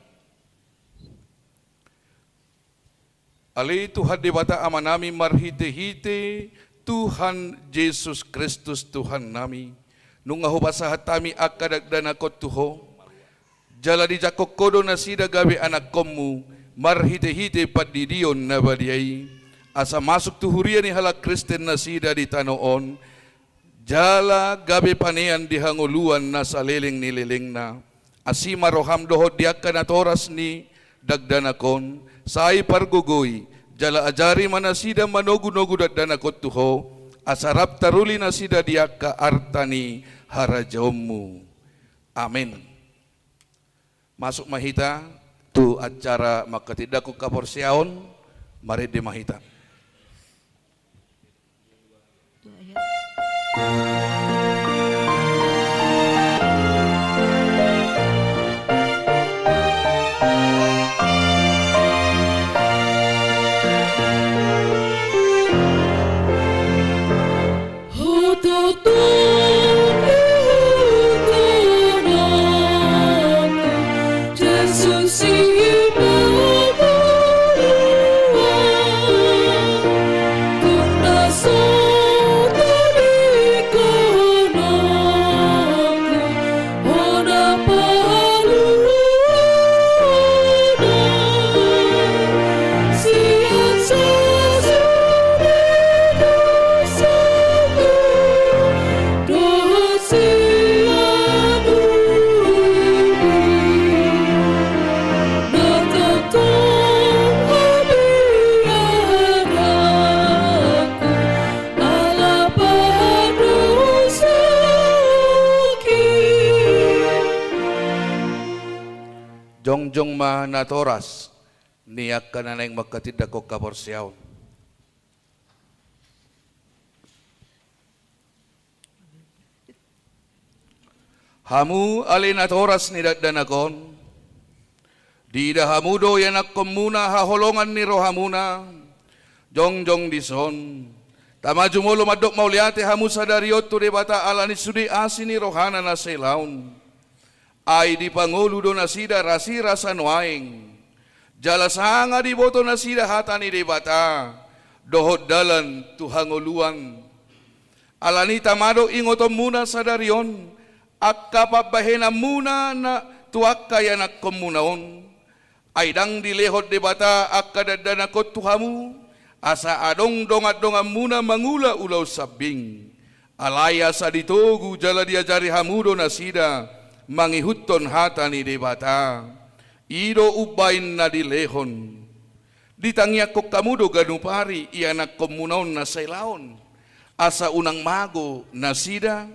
Ale Tuhan Debata Amanami, marhitehite Tuhan Jesus Kristus Tuhannami, nunga hupasahat hami angka dakdanak on tu Ho, jala dijangkon Ho do nasida gabe anakkonmu marhitehite pandidion na badia i, asa masuk tu huria ni halak Kristen nasida di tano on, jala gabe panean di hangoluan na saleleng ni lelengna. Asi ma roham dohot di angka natoras ni dakdanak on, sai pargogoi, jala ajari ma nasida manogunogu dakdanak on tu Ho, asa rap taruli nasida di angka arta ni harajaonmu. Amen. Masuk ma hita tu acara manghatindanghon haporseaon, marende ma hita. Jongjong ma natoras ni angka na naeng manghatindanghon haporseaon. Hamu ale natoras ni dakdanak on, diida hamu do ianakhonmuna haholongan ni rohamuna, jongjong dison, Ama, jumolo mandok mauliate hamu sadari on tu Debata ala ni sude asi ni rohana na sailaon. Ai dipangolu do nasida rasirasa nuaeng. Jala sanga diboto nasida hata ni Debata dohot dalan tu hangoluan. Ala ni i tama do ingotonmuna sadari on angka pambahenanmuna na tu angka ianakkonmuna on. Ai ndang dilehon Debata angka dakdanak on tu hamu, asa adong dongan-donganmuna mangula ulaon sambing. Alai asa ditogu jala diajari hamu do nasida mangihuthon hata ni Debata. I do umbahen na dilehon. Ditangiangkon hamu do ganup ari ianakkonmuna on na sailaon, asa unang mago nasida?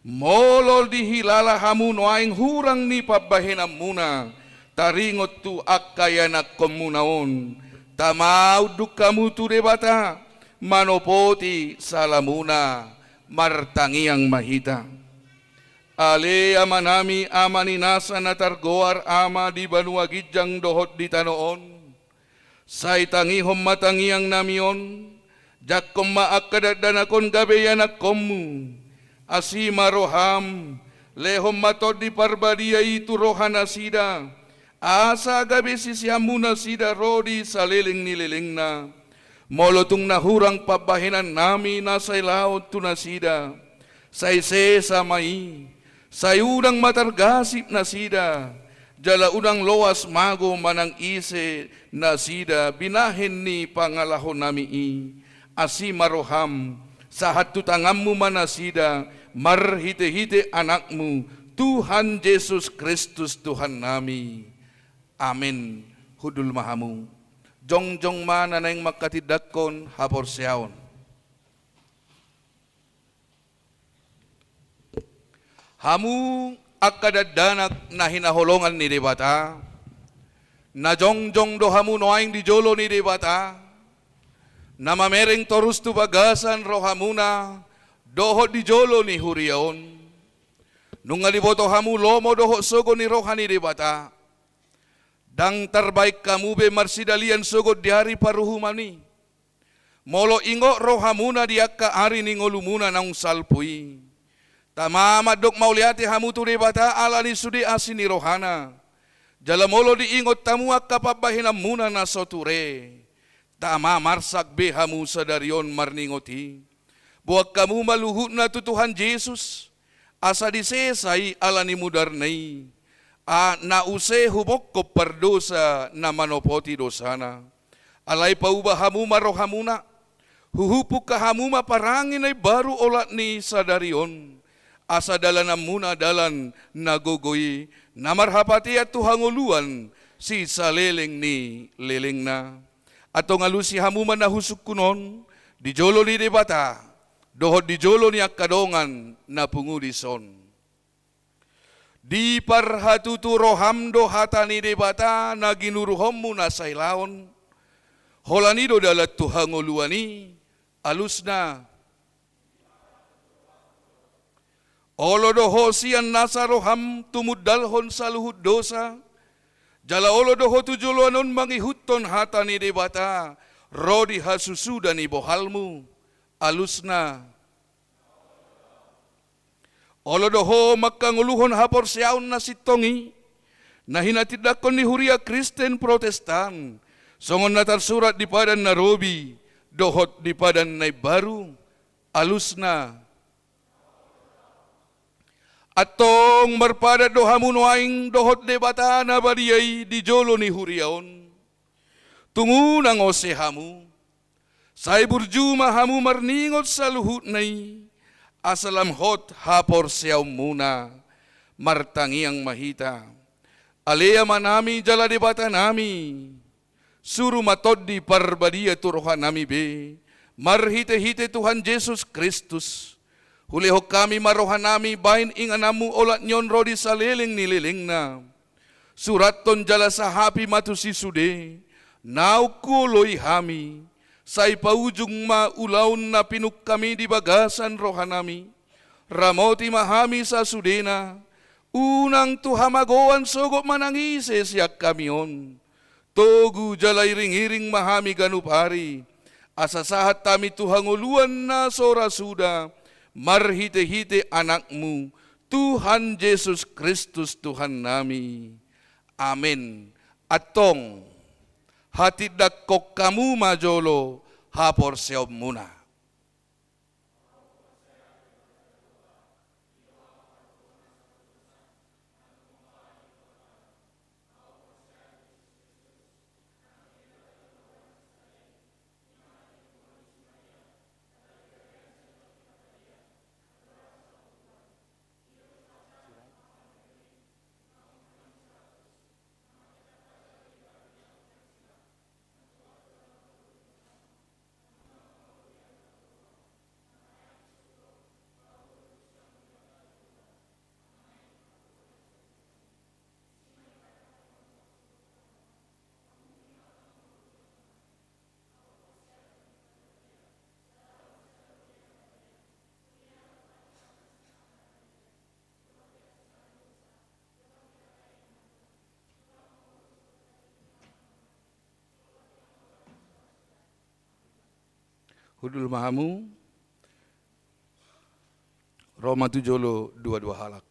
Molo dihilala hamu nuaeng hurang ni pambahenanmuna taringot tu angka ianakkonmuna on, tama unduk hamu tu Debata manopoti salamuna. Martangiang ma hita. Ale Amanami, Ama ni nasa na targoar Ama di banua ginjang dohot di tano on, sai tangihon ma tangiangnami on, jangkon ma angka dakdanak on gabe ianakkonmu. Asi ma roham, lehon ma Tondi Parbadia i tu rohanasida, asa gabe siseanmu nasida ro di saleleng ni lelengna. Molo tung na hurang pambahenannami na sailaon tu nasida, sai sesa ma i, sai unang ma targasip nasida, jala unang loas mago manang ise nasida binahen ni pangalahonami i. Asi ma roham, sahat tu tanganmu ma nasida, marhitehite Anakmu, Tuhan Jesus Kristus Tuhannami. Amen. Hundul ma hamu. Jongjong ma na naeng manghatindanghon haporseaon. Hamu angka dakdanak na hinaholongan ni Debata, na jongjong do hamu nuaeng di jolo ni Debata, na mamereng torus tu bagasan rohamuna dohot di jolo ni huria on. Nunga diboto hamu lomo dohot sogo ni roha ni Debata. Ndang tarbaen hamu be marsidalian sogot di ari paruhuman i. Molo ingot rohamuna di angka ari ni ngolumuna naung salpu i, tama mandok mauliate hamu tu Debata ala ni sude asi ni rohana. Jala molo diingot hamu angka pambahenanmuna na so ture, tama marsak be hamu sadari on marningot i. Boan hamu ma luhutna tu Tuhan Jesus, asa disesa i ala ni mudarna i, a, na use humongkop pardosa na manopoti dosana. Alai pauba hamu ma rohamuna, huhuphungka hamu ma parange na imbaru olat ni sadari on, asa dalananmuna dalan na gogo i, na marhapatean tu hangoluan sisaleleng ni lelengna. Antong alusi hamu ma na husungkun on di jolo ni Debata dohot di jolo ni angka dongan na pungu dison. Diparhatutu roham do hata ni Debata na ginuruhonmu na sailaon. Holan i do dalan tu hangoluan i, alusna. Olo do ho sian nasa roham tumundalhon saluhut dosa, jala olo do ho tu joloan on mangihuthon hata ni Debata ro di hasusuda ni bohalmu, alusna. Olo do ho manghangoluhon haporseaon na sintong i, na hinatindangkon ni huria Kristen Protestan, songon na tarsurat di Padan na Robi dohot di Padan na Imbaru, alusna. Antong marpadan do hamu nuaeng dohot Debata na badia i di jolo ni huria on. Tung unang ose hamu, sai burju ma hamu marningot saluhutna i, asa lam hot haporseaonmuna. Martangiang ma hita. Ale Amanami jala Debatanami, suru ma Tondi Parbadia tu rohanami be, marhitehite Tuhan Jesus Kristus. Hulehon hami ma rohanami baen ingananmu olat ni on ro di saleleng ni lelengna. Surathon jala sahapi ma tusi sude naung huoloi hami. Sai paujung ma ulaon na pinungkami di bagasan rohanami. Ramoti ma hami sasudena, unang tu hamagoan sogot manang ise sian hami on. Togu jala iring-iring ma hami ganup ari, asa sahat hami tu hangoluan na so ra suda, marhitehite Anakmu, Tuhan Jesus Kristus Tuhannami. Amen. Antong, hatindangkon hamu ma jolo haporseaonmuna. Hundul ma hamu. Ro ma tu jolo dua-dua halak.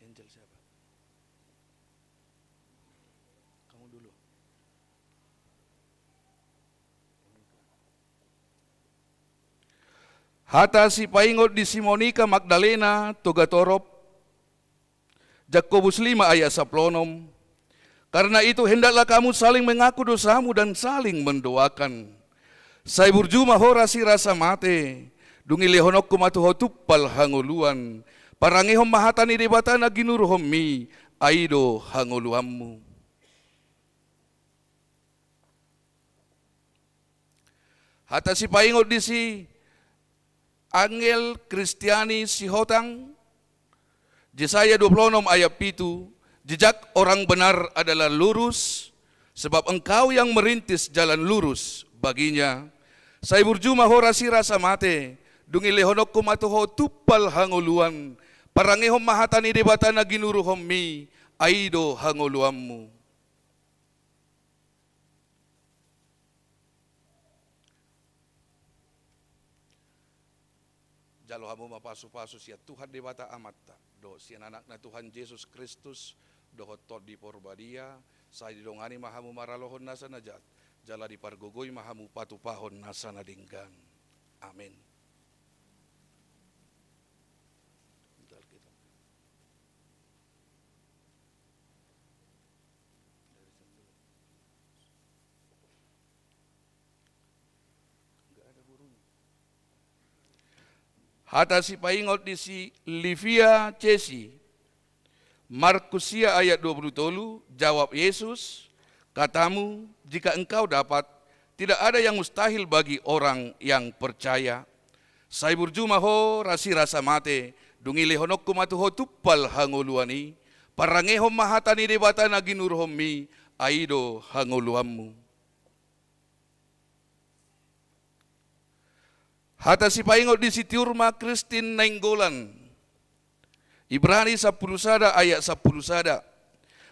Angel siapa? Kamu dulu. Hata sipaingot di si Monika Magdalena, Togatorop, Jakobus lima ayat sampulu onom. Karena itu, hendaklah kamu saling mengaku dosamu dan saling mendoakan. Sai burju ma ho rasirasa mate, dung i lehononku ma tu ho tumpal hangoluan. Parangehon ma hata ni Debata na ginuruhonmi, ai do hangoluanmu. Hata sipaingot di si Angel Kristiani Sihotang, Jesaya dua puluh enam ayat pitu, jejak orang benar adalah lurus, sebab Engkau yang merintis jalan lurus baginya. Sai burju ma ho rasirasa mate, dung i lehononku ma tu ho tumpal hangoluan, parangehon ma hata ni Debata na ginuruhonmi, ai do hangoluanmu. Jalo hamu ma pasupasu sian Tuhan Debata Amanta, dohot sian Anakna Tuhan Jesus Kristus, dohot Tondi Porbadia, sai didongani ma hamu maralohon nasa na jat, jala dipargogoi ma hamu patupahon nasa na denggan. Amen. Hata sipaingot di si Livia Cesi, Markus sia ayat dua puluh tolu, jawab Yesus, katamu, jika engkau dapat, tidak ada yang mustahil bagi orang yang percaya. Sai burju ma ho rasirasa mate, dung i lehononku ma tu ho tumpal hangoluan i, parangehon ma hata ni Debata na ginuruhonmi, ai do hangoluanmu. Hata sipaingot di si Tiur ma Kristin Nainggolan. Ibrani sampulu sada ayat sampulu sada.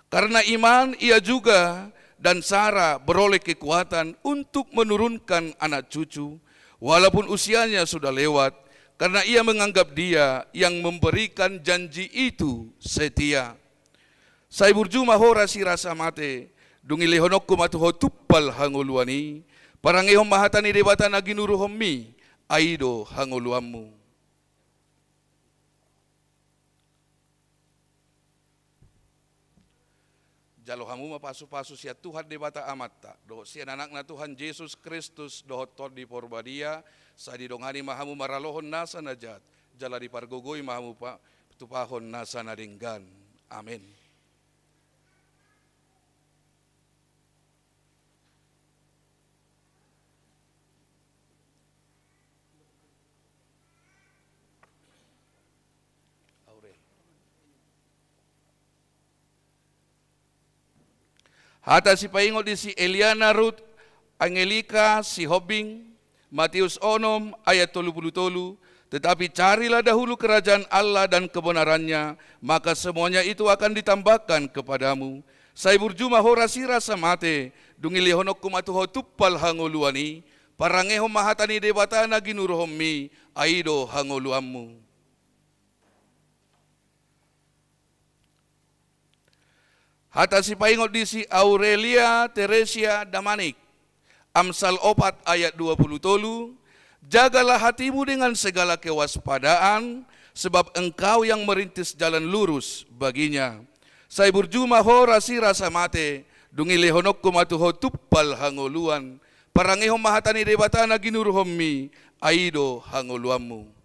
Karena iman ia juga dan Sara beroleh kekuatan untuk menurunkan anak cucu, walaupun usianya sudah lewat, karena ia menganggap Dia yang memberikan janji itu setia. Sai burju ma ho rasirasa mate, dung i lehononku ma tu ho tumpal hangoluan i, parangehon ma hata ni Debata na ginuruhonmi, ai do hangoluanmu. Jalo hamu ma pasupasu sian Tuhan Debata Amanta, dohot sian Anakna Tuhan Jesus Kristus, dohot Tondi Porbadia, sai didongani ma hamu maralohon nasa na jat, jala dipargogoi ma hamu pa-, tupahon nasa na denggan. Amen. Aurel. Hata sipaingot di si Eliana Ruth Angelika Sihombing, Matius onom ayat tolu pulu tolu, "Tetapi carilah dahulu kerajaan Allah dan kebenaran-Nya, maka semuanya itu akan ditambahkan kepadamu." Sai burju ma ho rasirasa mate, dung i lehononku ma tu ho tumpal hangoluan i, parangehon ma hata ni Debata na ginuruhonmi, ai do hangoluanmu. Hata sipaingot di si Aurelia Teresia Damanik, Amsal opat ayat dua pulu tolu, "Jagalah hatimu dengan segala kewaspadaan, sebab engkau yang merintis jalan lurus baginya." Sai burju ma ho rasirasa mate, dung i lehononku ma tu ho tumpal hangoluan, parangehon ma hata ni Debata na ginuruhonmi, ai do hangoluanmu.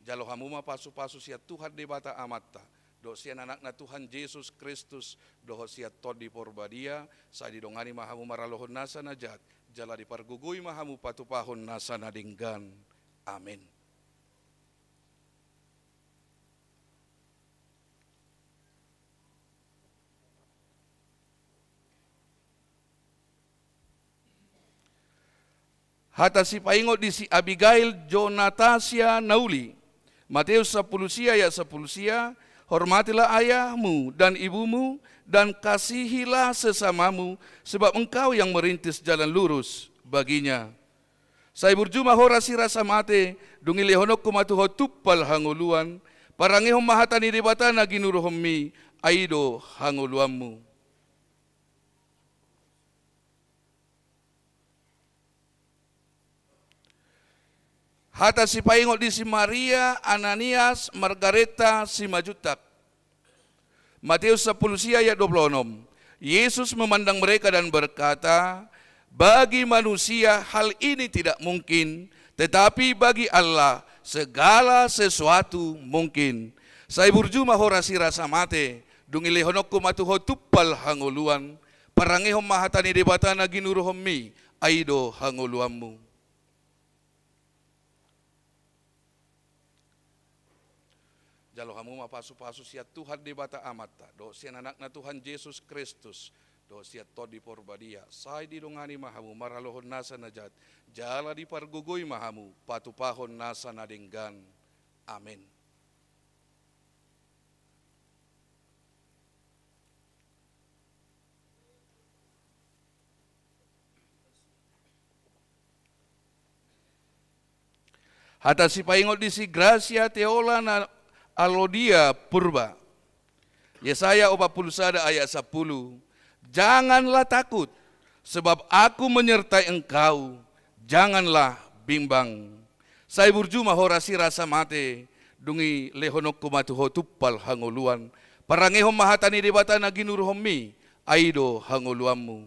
Jalo hamu ma pasupasu sian Tuhan Debata Amanta, dohot sian Anakna Tuhan Jesus Kristus, dohot sian Tondi Porbadia, sai didongani ma hamu maralohon nasa na jat, jala dipargogoi ma hamu patupahon nasa na denggan. Amen. Hata sipaingot di si Abigail Jonatasia Nauli, Matius sampulu sia ayat sampulu sia, "Hormatilah ayahmu dan ibumu, dan kasihilah sesamamu, sebab engkau yang merintis jalan lurus baginya." Sai burju ma ho rasirasa mate, dung i lehononku ma tu ho tumpal hangoluan, parangehon ma hata ni Debata na ginuruhonmi, ai do hangoluanmu. Hata sipaingot di si Maria Ananias Margareta Simanjuntak, Matius sampulu sia ayat dua pulu onom. Yesus memandang mereka dan berkata, "Bagi manusia hal ini tidak mungkin, tetapi bagi Allah segala sesuatu mungkin." Sai burju ma ho rasirasa mate, dung i lehononku ma tu ho tumpal hangoluan, parangehon ma hata ni Debata na ginuruhonmi, ai do hangoluanmu. Jalo hamu ma pasupasu sian Tuhan Debata Amanta, dohot sian Anakna Tuhan Jesus Kristus, dohot sian Tondi Porbadia, sai didongani ma hamu maralohon nasa na jat, jala dipargogoi ma hamu patupahon nasa na denggan. Amen. Hata sipaingot di si Gracia Teola na Alodia Purba. Yesaya opat pulu sada ayat sampulu, "Janganlah takut, sebab Aku menyertai engkau, janganlah bimbang." Sai burju ma ho rasirasa mate, dung i lehononku ma tu ho tumpal hangoluan, parangehon ma hata ni Debata na ginuruhonmi, ai do hangoluanmu.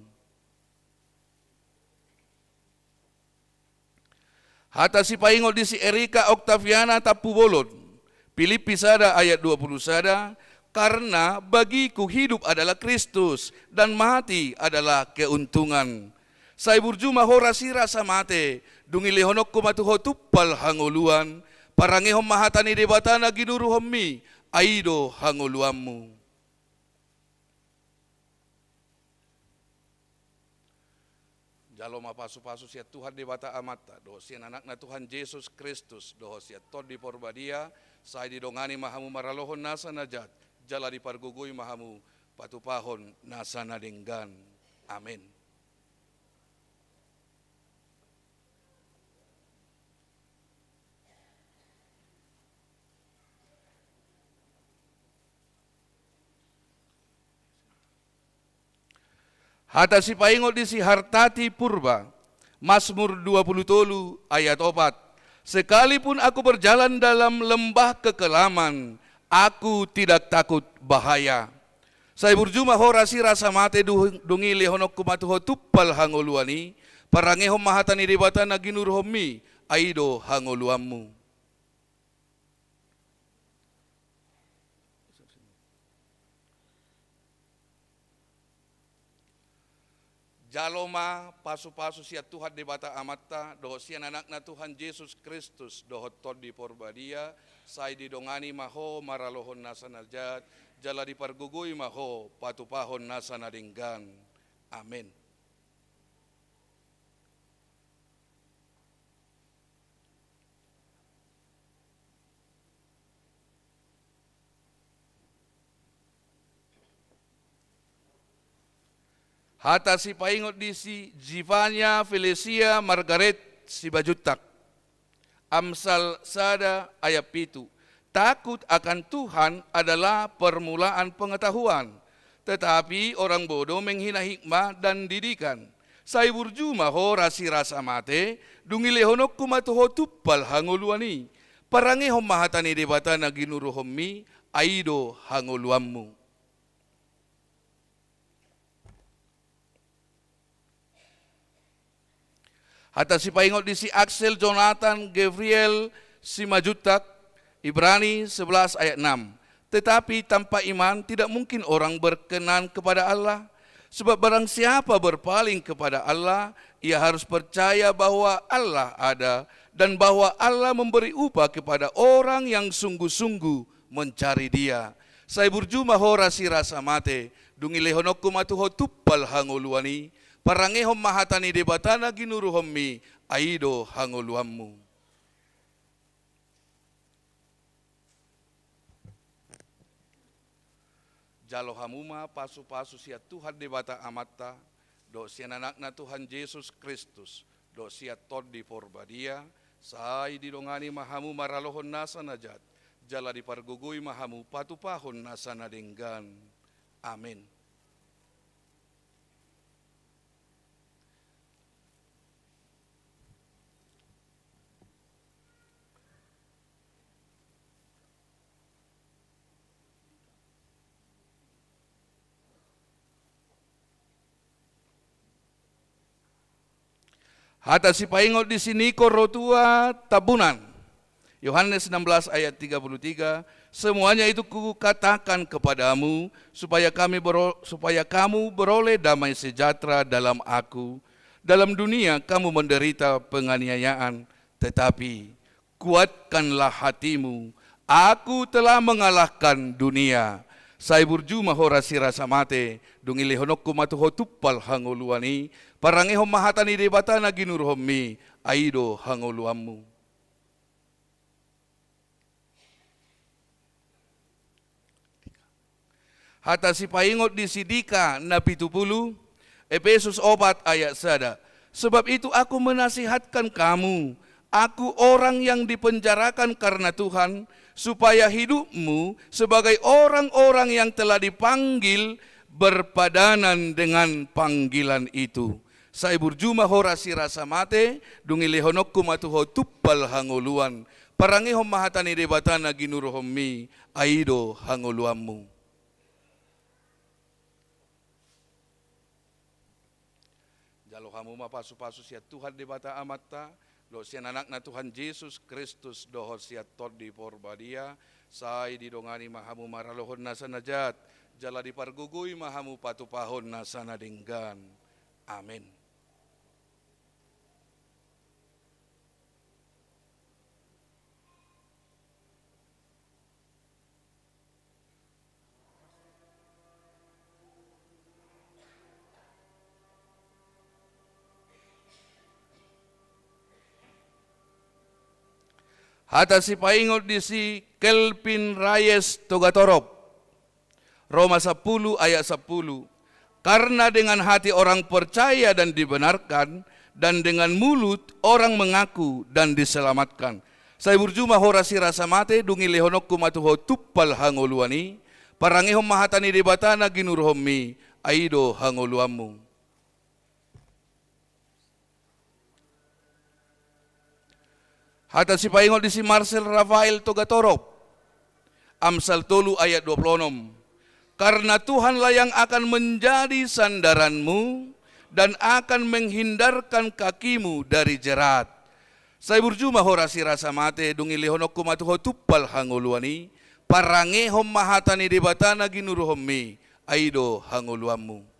Hata sipaingot di si Erika Oktaviana Tampubolon, Pilippi sada ayat dua pulu sada, "Karena bagiku hidup adalah Kristus, dan mati adalah keuntungan." Sai burju ma ho rasirasa mate, dung i lehononku ma tu ho tumpal hangoluan, parangehon ma hata ni Debata na ginuruhonmi, ai do hangoluanmu. Jalo ma pasupasu sian Tuhan Debata Amanta, dohot sian Anakna Tuhan Jesus Kristus, dohot sian Tondi Porbadia, sai didongani ma hamu maralohon nasa na jat, jala dipargogoi ma hamu patupahon nasa na denggan. Amen. Hata sipaingot di si Hartati Purba, Mazmur dua pulu tolu ayat opat, "Sekalipun aku berjalan dalam lembah kekelaman, aku tidak takut bahaya." Sai burju ma ho rasirasa mate, du-, dung i lehononku ma tu ho tumpal hangoluan i, parangehon ma hata ni Debata na ginuruhonmi, ai do hangoluanmu. Jalo ma pasu-pasu sian Tuhan Debata Amanta, dohot sian Anakna Tuhan Jesus Kristus, dohot Tondi Porbadia, sai didongani ma ho maralohon nasa na jat, jala dipargogoi ma ho patupahon nasa na denggan. Amen. Hata sipaingot di si Zivania Felesia Margaret Simanjuntak. Amsal sada ayat pitu. Takut akan Tuhan adalah permulaan pengetahuan, tetapi orang bodoh menghina hikmah dan didikan. Sai burju ma ho rasirasa mate, dung dilehononku ma tu ho tumpal hangoluan i. Parangehon ma hata ni Debata na ginuruhonmi, ai i do hangoluanmu. Hata sipaingot di si Axel Jonathan Gabriel Simanjuntak, Ibrani sebelas ayat enam. Tetapi tanpa iman tidak mungkin orang berkenan kepada Allah. Sebab barang siapa berpaling kepada Allah, ia harus percaya bahwa Allah ada dan bahwa Allah memberi upah kepada orang yang sungguh-sungguh mencari Dia. Sai burju ma ho rasirasa mate, dung dilehononku ma tu ho tumpal hangoluan i, parangehon ma hata ni Debata na ginuruhonmi, ai i do hangoluanmu. Jalo hamu ma pasu-pasu sian Tuhan Debata Amanta, dohot sian Anakna Tuhan Jesus Kristus, dohot sian Tondi Porbadia, sai didongani ma hamu maralohon nasa na jat, jala dipargogoi ma hamu patupahon nasa na denggan. Amen. Hata sipaingot di si Niko Rotua Tambunan. Yohanes enam belas ayat tiga puluh tiga, "Semuanya itu kukatakan kepadamu, supaya kami bero-, supaya kamu beroleh damai sejahtera dalam Aku. Dalam dunia kamu menderita penganiayaan, tetapi kuatkanlah hatimu, Aku telah mengalahkan dunia." Sai burju ma ho rasirasa mate, dung dilehononku ma tu ho tumpal hangoluan i, parangehon ma hata ni Debata na ginuruhonmi, ai i do hangoluanmu. Hata sipaingot di si Dika na pitu pulu, Epesus opat ayat sada. "Sebab itu aku menasihatkan kamu, aku orang yang dipenjarakan karena Tuhan, supaya hidupmu sebagai orang-orang yang telah dipanggil berpadanan dengan panggilan itu." Sai burju ma ho rasirasa mate, dung dilehononku ma tu ho tumpal hangoluan. Parangehon ma hata ni Debata na ginuruhonmi, ai i do hangoluanmu. Jalo hamu ma pasu-pasu sian Tuhan Debata Amanta, dohot sian Anakna Tuhan Jesus Kristus, dohot sian Tondi Porbadia, sai didongani ma hamu maralohon nasa na jat, jala dipargogoi ma hamu patupahon nasa na denggan. Amen. Hata sipaingot di si Kelvin Reyes Togatorop. Roma sapuluh ayat sapuluh. Karena dengan hati orang percaya dan dibenarkan, dan dengan mulut orang mengaku dan diselamatkan. Sai burju ma ho rasirasa mate, dung dilehononku ma tu ho tumpal hangoluan i, parangehon ma hata ni Debata na ginuruhonmi, ai i do hangoluanmu. Hata sipaingot di si Marcel Rafael Togatorop. Amsal tolu ayat dua puluh enam. Karena Tuhanlah yang akan menjadi sandaranmu dan akan menghindarkan kakimu dari jerat. Sai burju ma ho rasirasa mate, dung dilehononku ma tu ho tumpal hangoluan i, parangehon ma hata ni Debata na ginuruhonmi, ai i do hangoluanmu.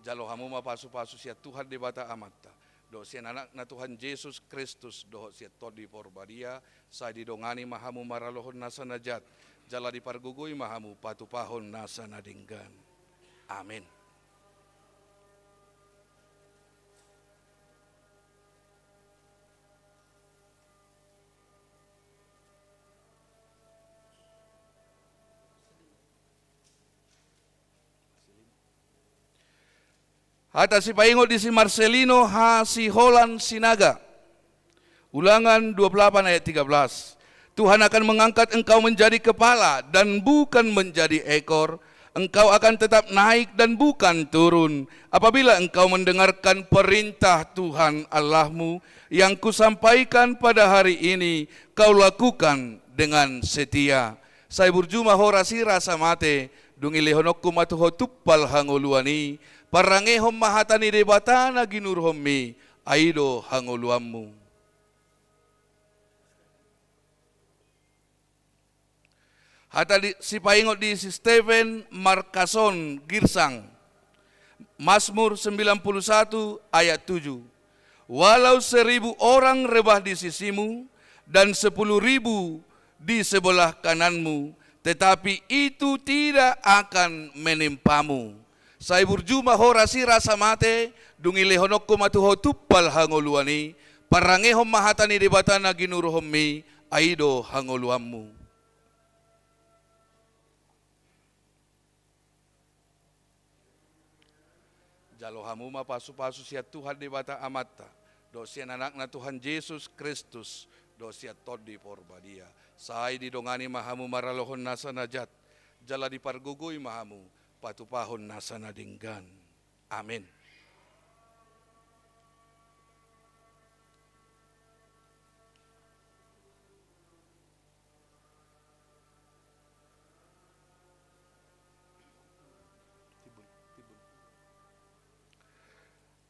Jalo hamu ma pasu-pasu sian Tuhan Debata Amanta, dohot sian Anakna Tuhan Jesus Kristus, dohot sian Tondi Porbadia, sai didongani ma hamu maralohon nasa na jat, jala dipargogoi ma hamu patupahon nasa na denggan. Amen. Hata sipaingot di si Marcelino Hasiholan Sinaga. Ulangan dua puluh delapan ayat tiga belas. Tuhan akan mengangkat engkau menjadi kepala dan bukan menjadi ekor. Engkau akan tetap naik dan bukan turun. Apabila engkau mendengarkan perintah Tuhan Allahmu yang kusampaikan pada hari ini, kau lakukan dengan setia. Sai burju ma ho rasi rasa mate, dung ilehononku ma tu ho tumpal hangoluan i, parangehon ma hata ni Debata na ginuruhonmi, ai do hangoluanmu. Hata di, sipaingot di si Stephen Markason Girsang. Mazmur sembilan puluh satu ayat tujuh. Walau seribu orang rebah di sisimu dan sepuluh ribu di sebelah kananmu, tetapi itu tidak akan menimpamu. Sai burju ma ho rasi rasa mate, dung ilehononku ma tu ho tumpal hangoluan i, parangehon ma hata ni Debata na ginuruhonmi, ai do hangoluanmu. Jalo hamu ma pasu-pasu sian Tuhan Debata Amanta, dohot sian Anakna Tuhan Jesus Kristus, dohot sian Tondi Porbadia. Sai didongani ma hamu maralohon nasa na jat, jala dipargogoi ma hamu patupahon nasa na denggan. Amen.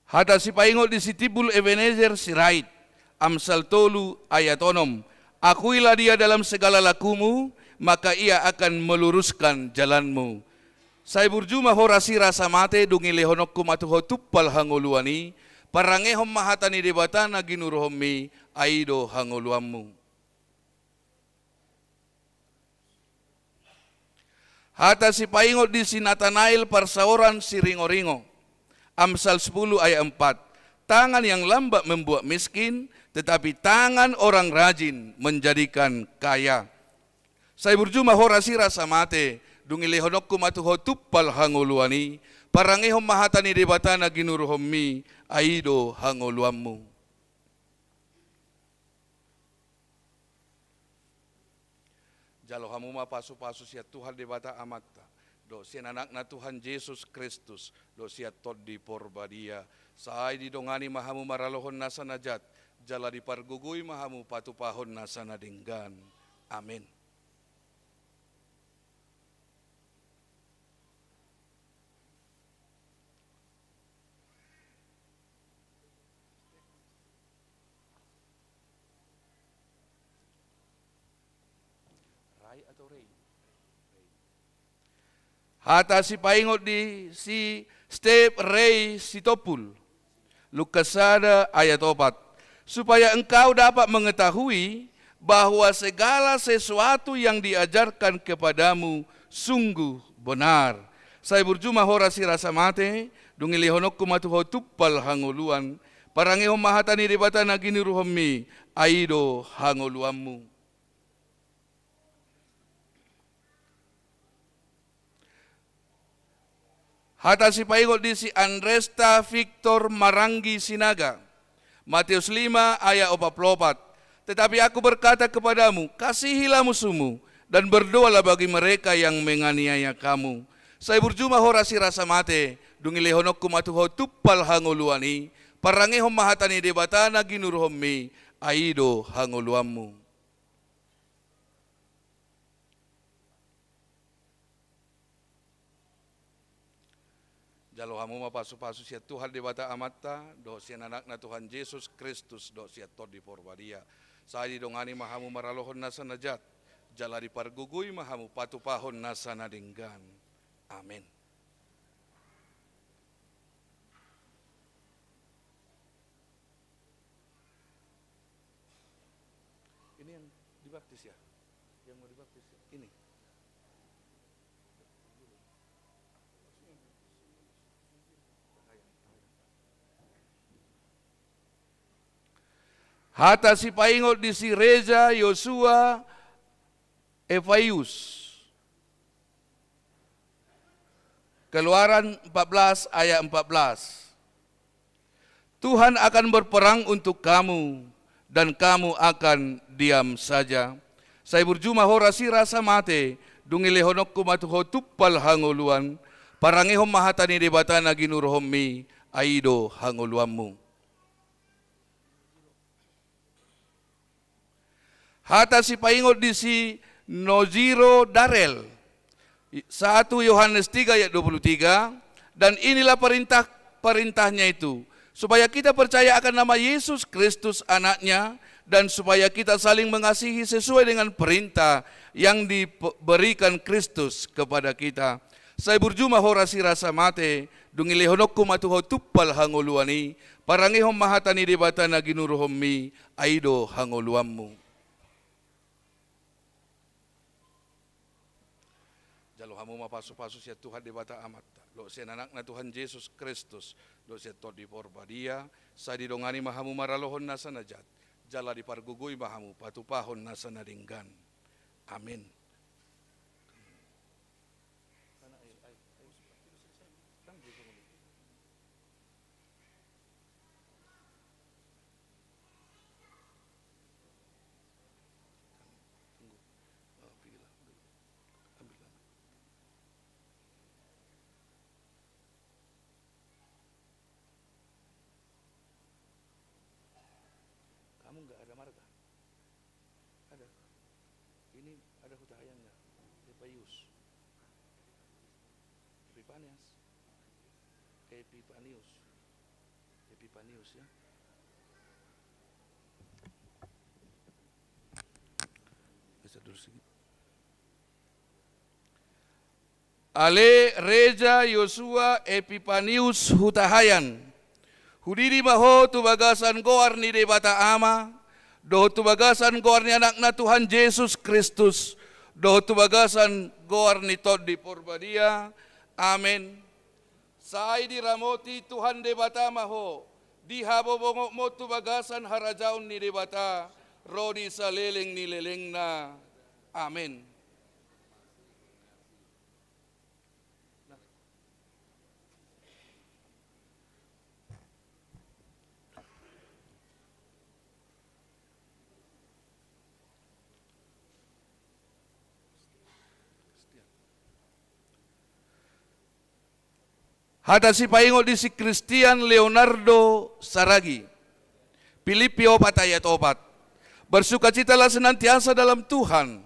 Hata sipaingot di si Timbul Ebenezer Sirait, Amsal tolu ayat onom. Akuilah Dia dalam segala lakumu, maka Ia akan meluruskan jalanmu. Sai burju ma ho rasi rasa mate, dung ilehononku ma tu ho tumpal hangoluan i, parangehon ma hata ni Debata na ginuruhonmi, ai do hangoluanmu. Hata sipaingot di si Natanael Parsaoran Siringoringo. Amsal sepuluh ayat empat. Tangan yang lambat membuat miskin, tetapi tangan orang rajin menjadikan kaya. Sai burju ma ho rasi rasa mate, dung ilehononku ma tu ho tumpal hangoluan i, parangehon ma hata ni Debata na ginuruhonmi, ai do hangoluanmu. Jalo hamu ma pasu-pasu sian Tuhan Debata Amanta, dohot sian Anakna Tuhan Jesus Kristus, dohot sian Tondi Porbadia. Sai didongani ma hamu maralohon nasa na jat, jala dipargogoi ma hamu patupahon nasa na denggan. Amen. Rai atau rei? Hata sipaingot di si Step Rei Sitompul. Lukas sada ayat opat. Supaya engkau dapat mengetahui bahwa segala sesuatu yang diajarkan kepadamu sungguh benar. Sai burju ma ho rasi rasa mate, dung ilehononku ma tu ho tumpal hangoluan, parangehon ma hata ni Debata na ginuruhonmi, ai do hangoluanmu. Hata sipaingot di si Andresta Victor Maranggi Sinaga. Mateus lima ayat opat pulu opat. Tetapi aku berkata kepadamu, kasihilah musuhmu, dan berdoalah bagi mereka yang menganiaya kamu. Sai burju ma ho rasi rasa mate, dung ilehononku ma tu ho tumpal hangoluan i, parangehon ma hata ni Debata na ginuruhonmi, ai do hangoluanmu. Jalo hamu ma pasu-pasu sian Tuhan Debata Amanta, dohot sian Anakna Tuhan Jesus Kristus, dohot sian Tondi Porbadia. Sai didongani ma hamu maralohon nasa na jat, jala dipargogoi ma hamu patupahon nasa na denggan. Amen. Dibaptis ya? Yang mau dibaptis ya? Ini. Hata sipaingot di si Reja Yosua Efaius. Keluaran empat belas ayat empat belas. Tuhan akan berperang untuk kamu, dan kamu akan diam saja. Sai burju ma ho rasirasa mate, dung dilehononku ma tu ho tumpal hangoluan, parangehon ma hata ni Debata na ginuruhonmi, ai i do hangoluanmu. Hata sipaingot di si Nojiro Darel. Satu Yohanes tiga ayat dua puluh tiga, dan inilah perintah-perintahnya itu, supaya kita percaya akan nama Yesus Kristus Anaknya, dan supaya kita saling mengasihi sesuai dengan perintah yang diberikan Kristus kepada kita. Sai burju ma ho rasirasa mate, dung dilehononku ma tu ho tumpal hangoluan i, parangehon ma hata ni Debata na ginuruhonmi, ai i do hangoluanmu. Jalo hamu ma pasupasu sian Tuhan Debata Amanta, dohot sian Anakna Tuhan Jesus Kristus, dohot sian Tondi Porbadia, sai didongani ma hamu maralohon nasa na jat, jala dipargogoi ma hamu patupahon nasa na denggan. Amin. Kamu nggak ada marga? Ada. Ini ada hutahayannya. Epaius. Epipanias. Epipanius. Epipanius, ya. Geser dulu sedikit. Ale Reja Yosua Epipanius hutahayan, hudidi ma ho tu bagasan goar ni Debata Ama, dohot tu bagasan goar ni Anakna Tuhan Jesus Kristus, dohot tu bagasan goar ni Tondi Porbadia. Amen. Sai diramoti Tuhan Debata ma ho, dihabobongotmon tu bagasan harajaon ni Debata, ro di saleleng ni lelengna. Amen. Hata sipaingot di si Christian Leonardo Saragi. Pilippi opat ayat opat. Bersukacitalah senantiasa dalam Tuhan.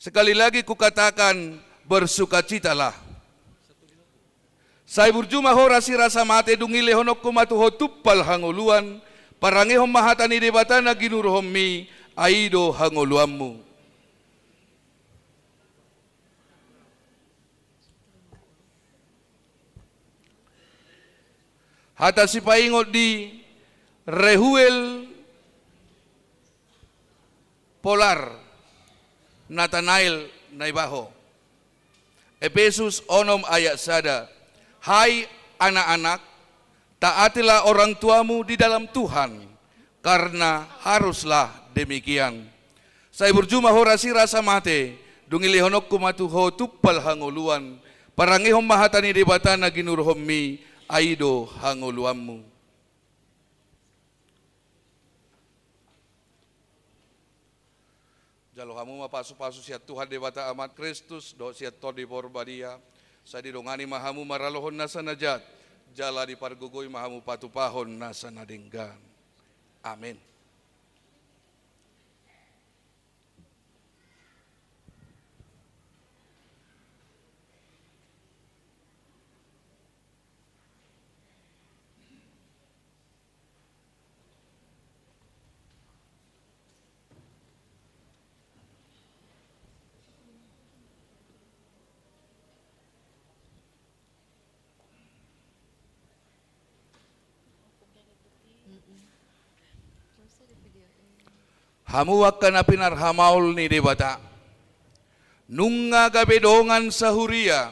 Sekali lagi kukatakan, bersukacitalah. Sai burju ma ho rasirasa mate, dung dilehononku ma tu ho tumpal hangoluan, parangehon ma hata ni Debata na ginuruhonmi, ai i do hangoluanmu. Hata sipaingot di Rehuel Polar, Natanael Naibaho. Epesus onom ayat sada. Hai anak-anak, taatilah orang tuamu di dalam Tuhan, karena haruslah demikian. Sai burju ma ho rasirasa mate, dung dilehononku ma tu ho tumpal hangoluan, parangehon ma hata ni Debata na ginuruhonmi, ai i do hangoluanmu. Jalo hamu ma pasupasu sian Tuhan Debata Ama, Kristus, dohot sian Tondi Porbadia, sai didongani ma hamu maralohon nasa na jat, jala dipargogoi ma hamu patupahon nasa na denggan. Amen. Hamu angka na pinarhamaol ni Debata, nunga gabe dongan sahuria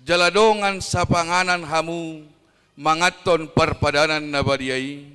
jala dongan sapanganan hamu manganhon parpadanan na badia i.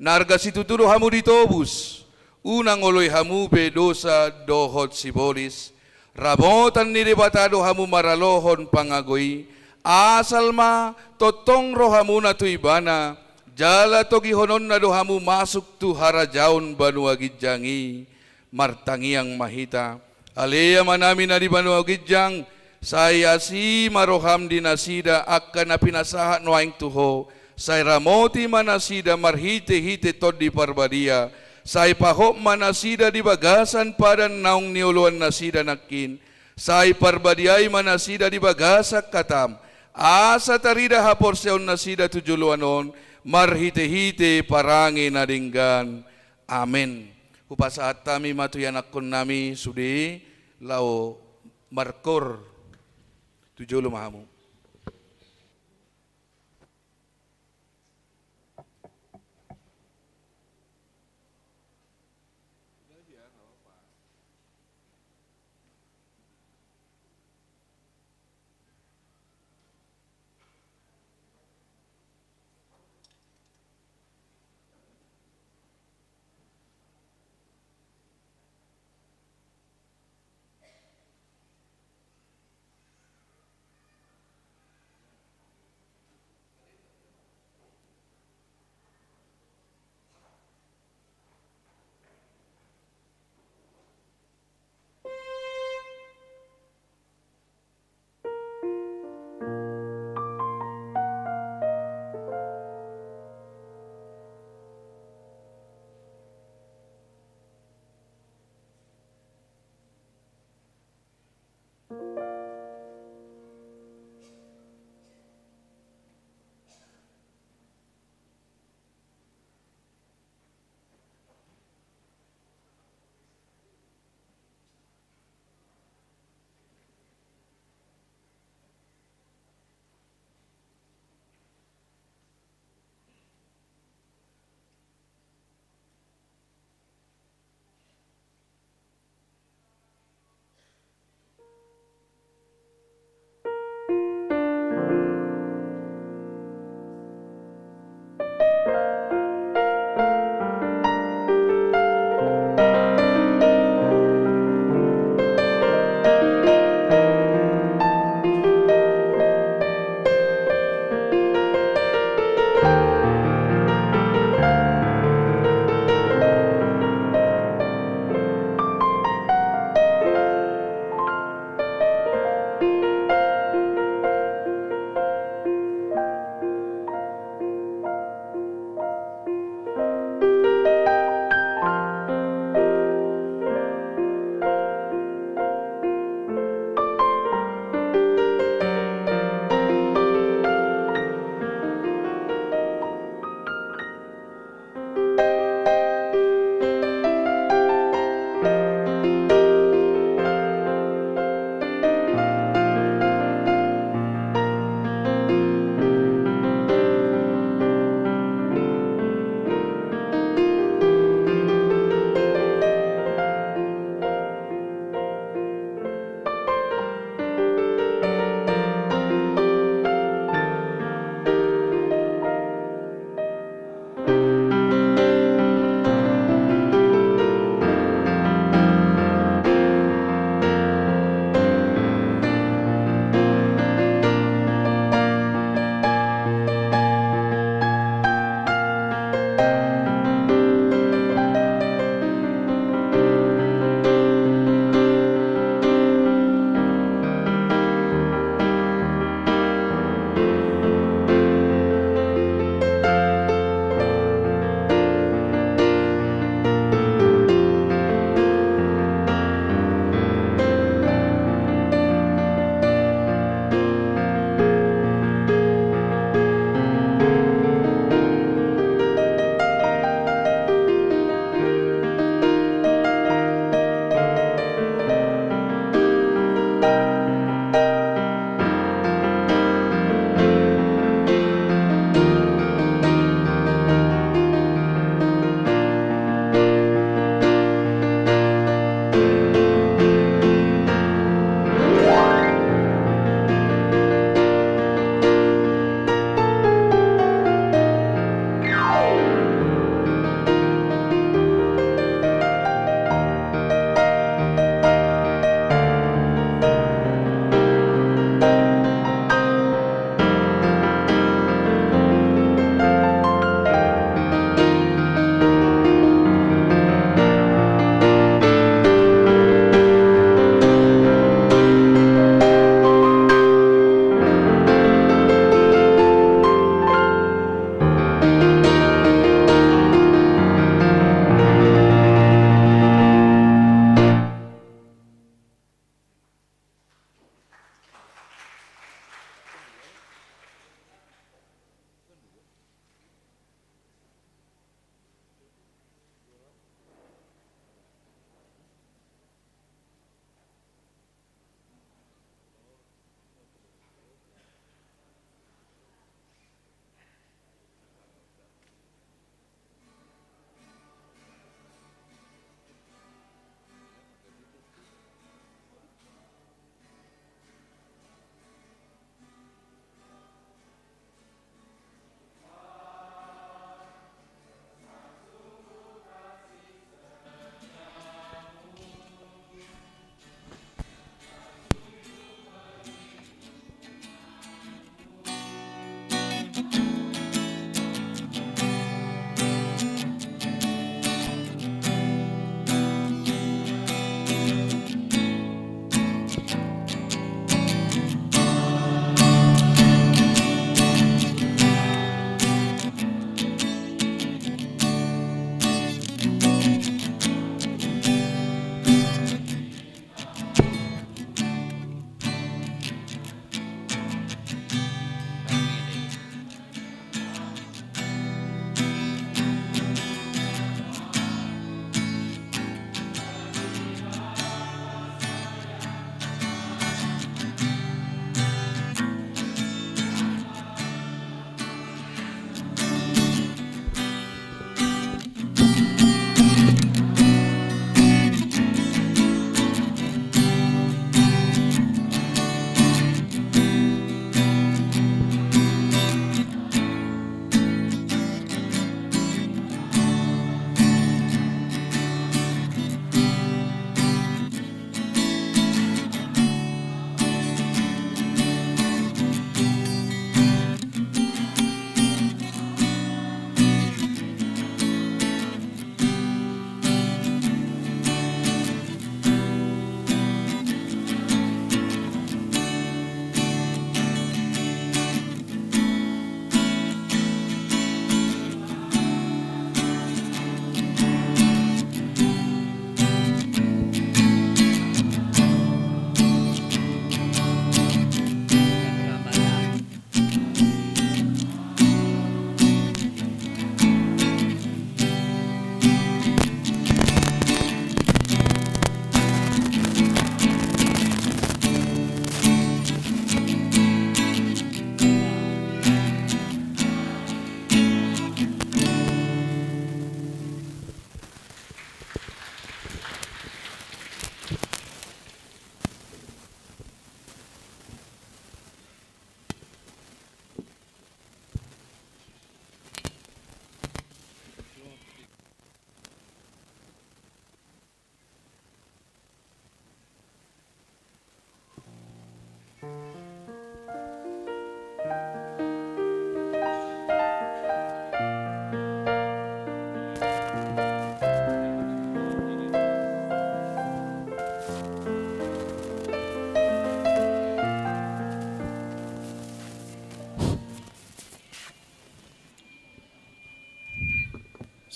Na arga situtu do hamu ditobus, unang oloi hamu be dosa dohot sibolis. Ramotan ni Debata do hamu maralohon pangago i, asal ma tongtong rohamuna tu Ibana, jala togihononna do hamu masuk tu harajaon banua ginjang i. Martangiang ma hita. Ale Amanami na di banua ginjang, sai asi ma roham di nasida angka na pinasahat nuaeng tu Ho, sai ramoti ma nasida marhitehite Tondi Parbadia, sai pahot ma nasida di bagasan padan naung nioloan nasida nangkin, sai parbadiai ma nasida di bagasan hatam, asa tarida haporseaon nasida tu joloan on, marhitehite parange na denggan. Amen. Hupasahat hami ma tu ianakkonnami sude laho markoor. Tu jolo ma hamu.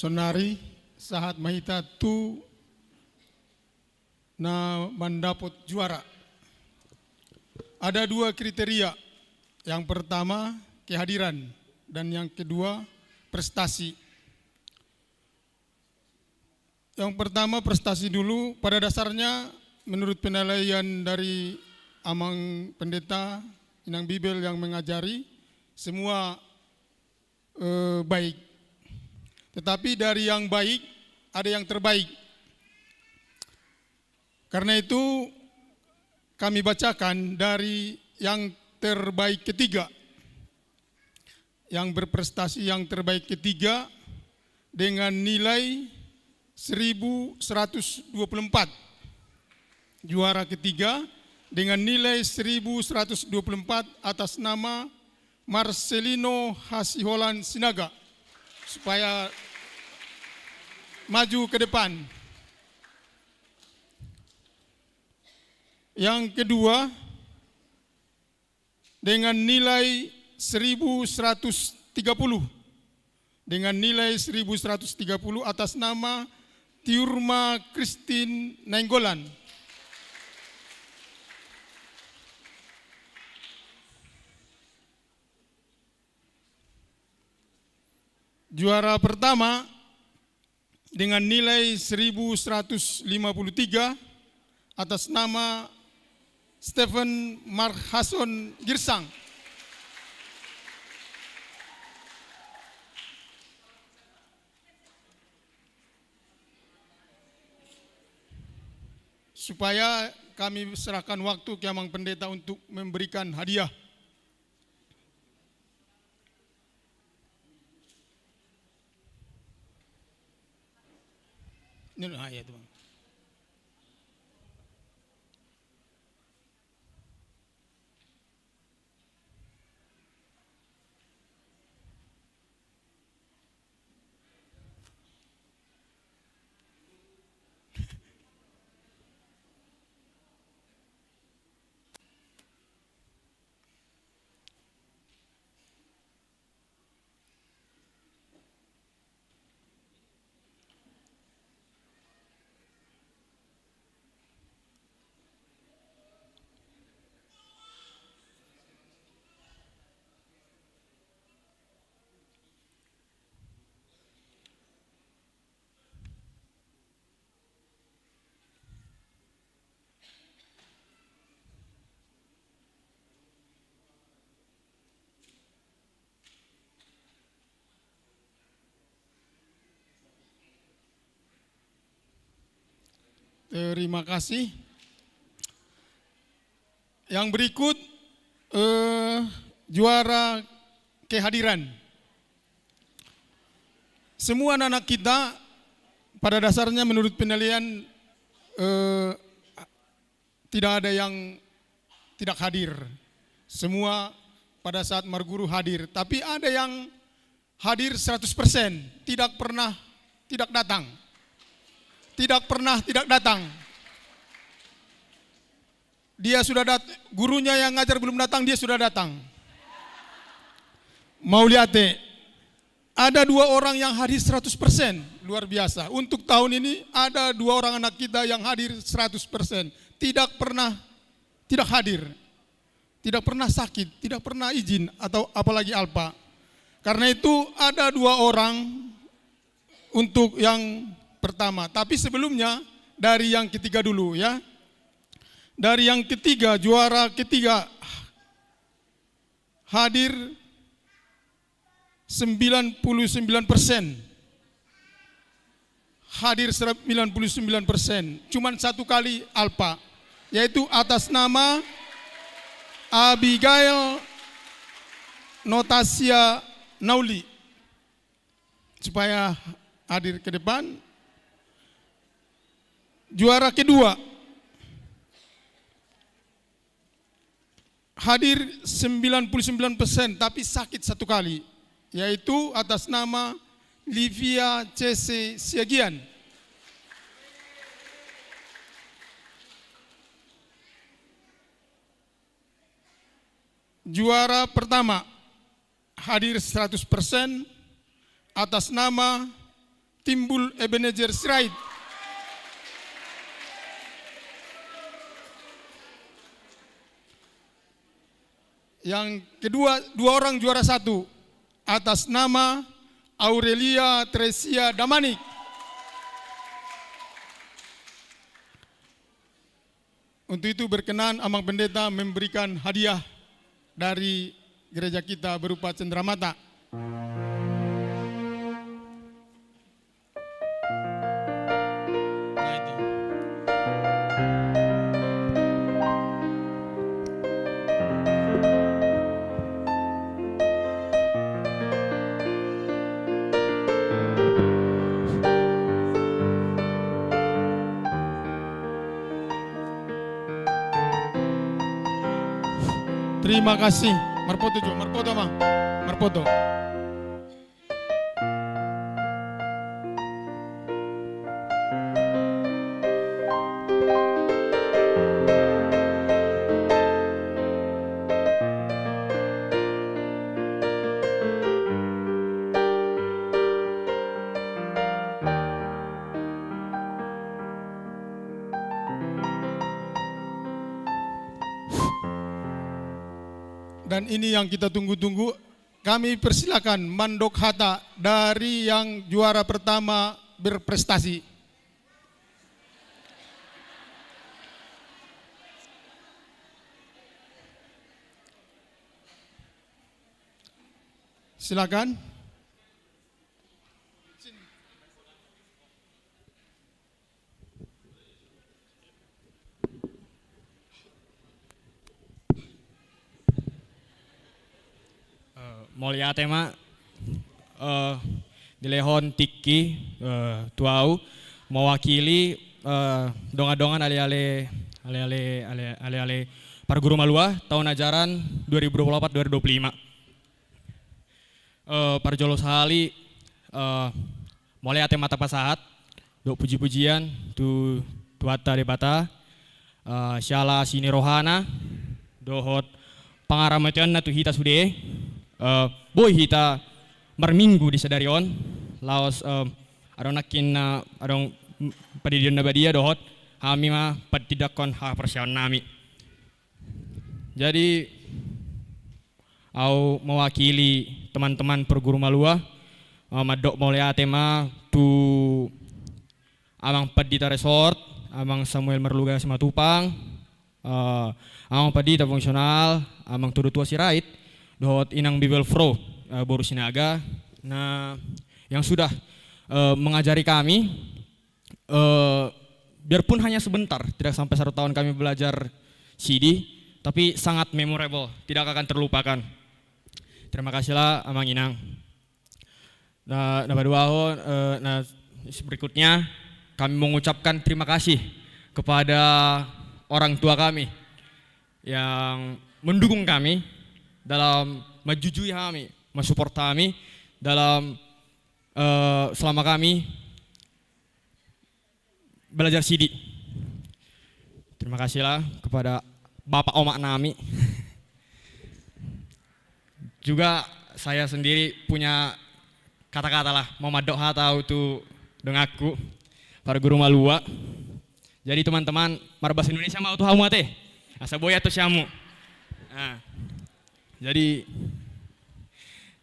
Sonari sahat ma hita tu na mandapot juara. Ada dua kriteria. Yang pertama, kehadiran, dan yang kedua, prestasi. Yang pertama, prestasi dulu. Pada dasarnya, menurut penilaian dari Amang Pendeta, Inang Bibel yang mengajari, semua eh, baik. Tetapi dari yang baik, ada yang terbaik. Karena itu, kami bacakan dari yang terbaik ketiga. Yang berprestasi yang terbaik ketiga dengan nilai seribu seratus dua puluh empat. Juara ketiga dengan nilai seribu seratus dua puluh empat atas nama Marcelino Hasiholan Sinaga, supaya maju ke depan. Yang kedua, dengan nilai seribu seratus tiga puluh. Dengan nilai seribu seratus tiga puluh atas nama Tiurma Christine Nainggolan. Juara pertama dengan nilai seribu seratus lima puluh tiga atas nama Stephen Marhason Girsang. Supaya kami serahkan waktu ke Amang Pendeta untuk memberikan hadiah. Ini, ah, ya, itu, Bang. Terima kasih. Yang berikut, eh, juara kehadiran. Semua anak-anak kita pada dasarnya menurut penilaian, eh, tidak ada yang tidak hadir. Semua pada saat marguru hadir. Tapi ada yang hadir seratus persen, tidak pernah tidak datang. Tidak pernah tidak datang. Dia sudah dat-, gurunya yang ngajar belum datang, dia sudah datang. Mauliate. Ada dua orang yang hadir seratus persen, luar biasa. Untuk tahun ini ada dua orang anak kita yang hadir seratus persen. Tidak pernah tidak hadir. Tidak pernah sakit, tidak pernah izin, atau apalagi alpa. Karena itu ada dua orang untuk yang pertama. Tapi sebelumnya dari yang ketiga dulu, ya. Dari yang ketiga, juara ketiga hadir sembilan puluh sembilan persen. Hadir sembilan puluh sembilan persen. Cuman satu kali alpa, yaitu atas nama Abigail Notasia Nauli. Supaya hadir ke depan. Juara kedua, hadir sembilan puluh sembilan persen, tapi sakit satu kali, yaitu atas nama Livia C C Siagian. Juara pertama, hadir seratus persen, atas nama Timbul Ebenezer Sirait. Yang kedua, dua orang juara satu atas nama Aurelia Tresia Damanik. Untuk itu berkenan Amang Pendeta memberikan hadiah dari gereja kita berupa cenderamata. Terima kasih. Marpoto jo, marpoto, Amang. Marpoto. Dan ini yang kita tunggu-tunggu. Kami persilakan mandok hata dari yang juara pertama berprestasi. Silakan. Eh, mauliate ma, eh, dilehon tingki, eh, tu ahu mewakili, eh, dongan-dongan ale-ale, ale-ale, ale-, ale-ale Parguru Malua tahun ajaran dua ribu dua puluh empat dua ribu dua puluh lima. Eh, parjolo sahali, eh, mauliate ma tapasahat dohot puji-pujian tu Tuhanta Debata, eh, siala asi ni rohana dohot pangaramotionNa tu hita sude, eh, boi hita marminggu di sadari on, laos, eh, adong nangkin na adong pandidion na badia dohot hami ma panditahon haporseaonnami. Jadi, ahu mewakili teman-teman Parguru Malua, eh, mandok mauliate ma tu Amang Pandita Resort, Amang Samuel Marluga Simatupang, eh, Amang Pandita Fungsional, Amang Tudutua Sirait, dohot Inang Bibelvrouw, eh, boru Sinaga, na yang sudah, eh, mengajari kami, eh, biarpun hanya sebentar, tidak sampai satu tahun kami belajar sidi, tapi sangat memorable, tidak akan terlupakan. Terima kasihlah, Amang Inang. Nah, na paduahon, eh, nah, berikutnya kami mengucapkan terima kasih kepada orang tua kami yang mendukung kami dalam menjujui kami, mensupport kami dalam, eh, selama kami belajar sidi. Terima kasihlah kepada bapak omak nami. Juga saya sendiri punya kata-kata lah, mau mandok hata ahu tu donganku, Parguru Malua. Jadi teman-teman, marbahasa Indonesia ma ahu tu hamu ate. Asa boi ahu tu hamu. Nah. Jadi,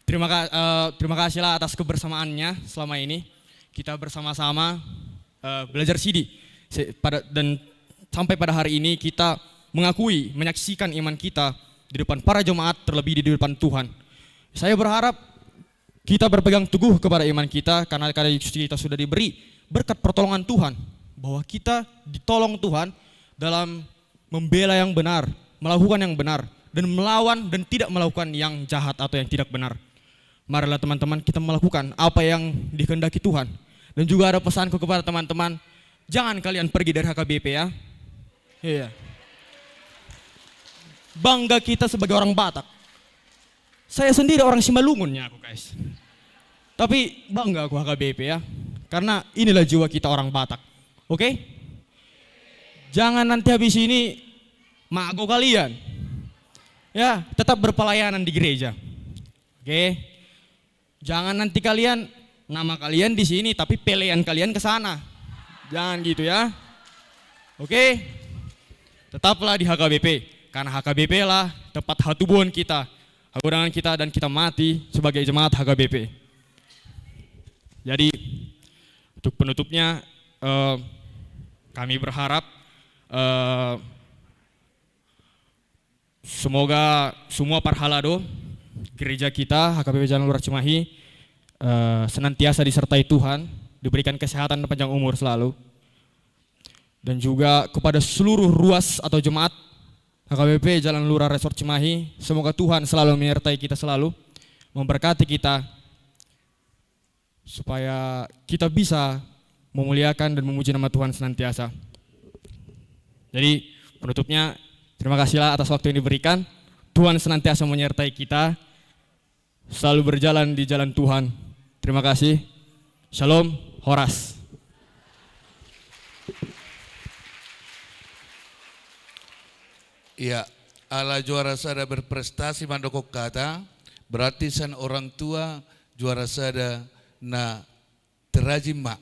terima ka-, eh, terima kasihlah atas kebersamaannya selama ini. Kita bersama-sama, eh, belajar sidi. Se-, pada, dan sampai pada hari ini kita mengakui, menyaksikan iman kita di depan para jemaat, terlebih di depan Tuhan. Saya berharap kita berpegang teguh kepada iman kita, karena, karena kita sudah diberi berkat pertolongan Tuhan, bahwa kita ditolong Tuhan dalam membela yang benar, melakukan yang benar, dan melawan dan tidak melakukan yang jahat atau yang tidak benar. Marilah teman-teman kita melakukan apa yang dikehendaki Tuhan. Dan juga ada pesanku kepada teman-teman, jangan kalian pergi dari H K B P ya. Iya. Bangga kita sebagai orang Batak. Saya sendiri orang Simalungun ya aku, guys. Tapi bangga aku H K B P ya. Karena inilah jiwa kita orang Batak. Oke? Jangan nanti habis ini mago kalian. Ya, tetap berpelayanan di gereja. Oke? Jangan nanti kalian nama kalian di sini, tapi pelean kalian ke sana. Jangan gitu ya. Oke? Tetaplah di H K B P, karena H K B P lah tempat hatubuan kita, hagodangan kita, dan kita mati sebagai jemaat H K B P. Jadi, untuk penutupnya, eh, kami berharap, eh, semoga semua parhalado gereja kita, H K B P Jalan Lurah Cimahi, eh, senantiasa disertai Tuhan, diberikan kesehatan dan panjang umur selalu. Dan juga kepada seluruh ruas atau jemaat H K B P Jalan Lurah Resort Cimahi, semoga Tuhan selalu menyertai kita selalu, memberkati kita, supaya kita bisa memuliakan dan memuji nama Tuhan senantiasa. Jadi, penutupnya, terima kasihlah atas waktu yang diberikan. Tuhan senantiasa menyertai kita, selalu berjalan di jalan Tuhan. Terima kasih. Shalom, horas. Ia, ala juara sada berprestasi mandok hata, berarti sian orang tua juara sada na terajin ma.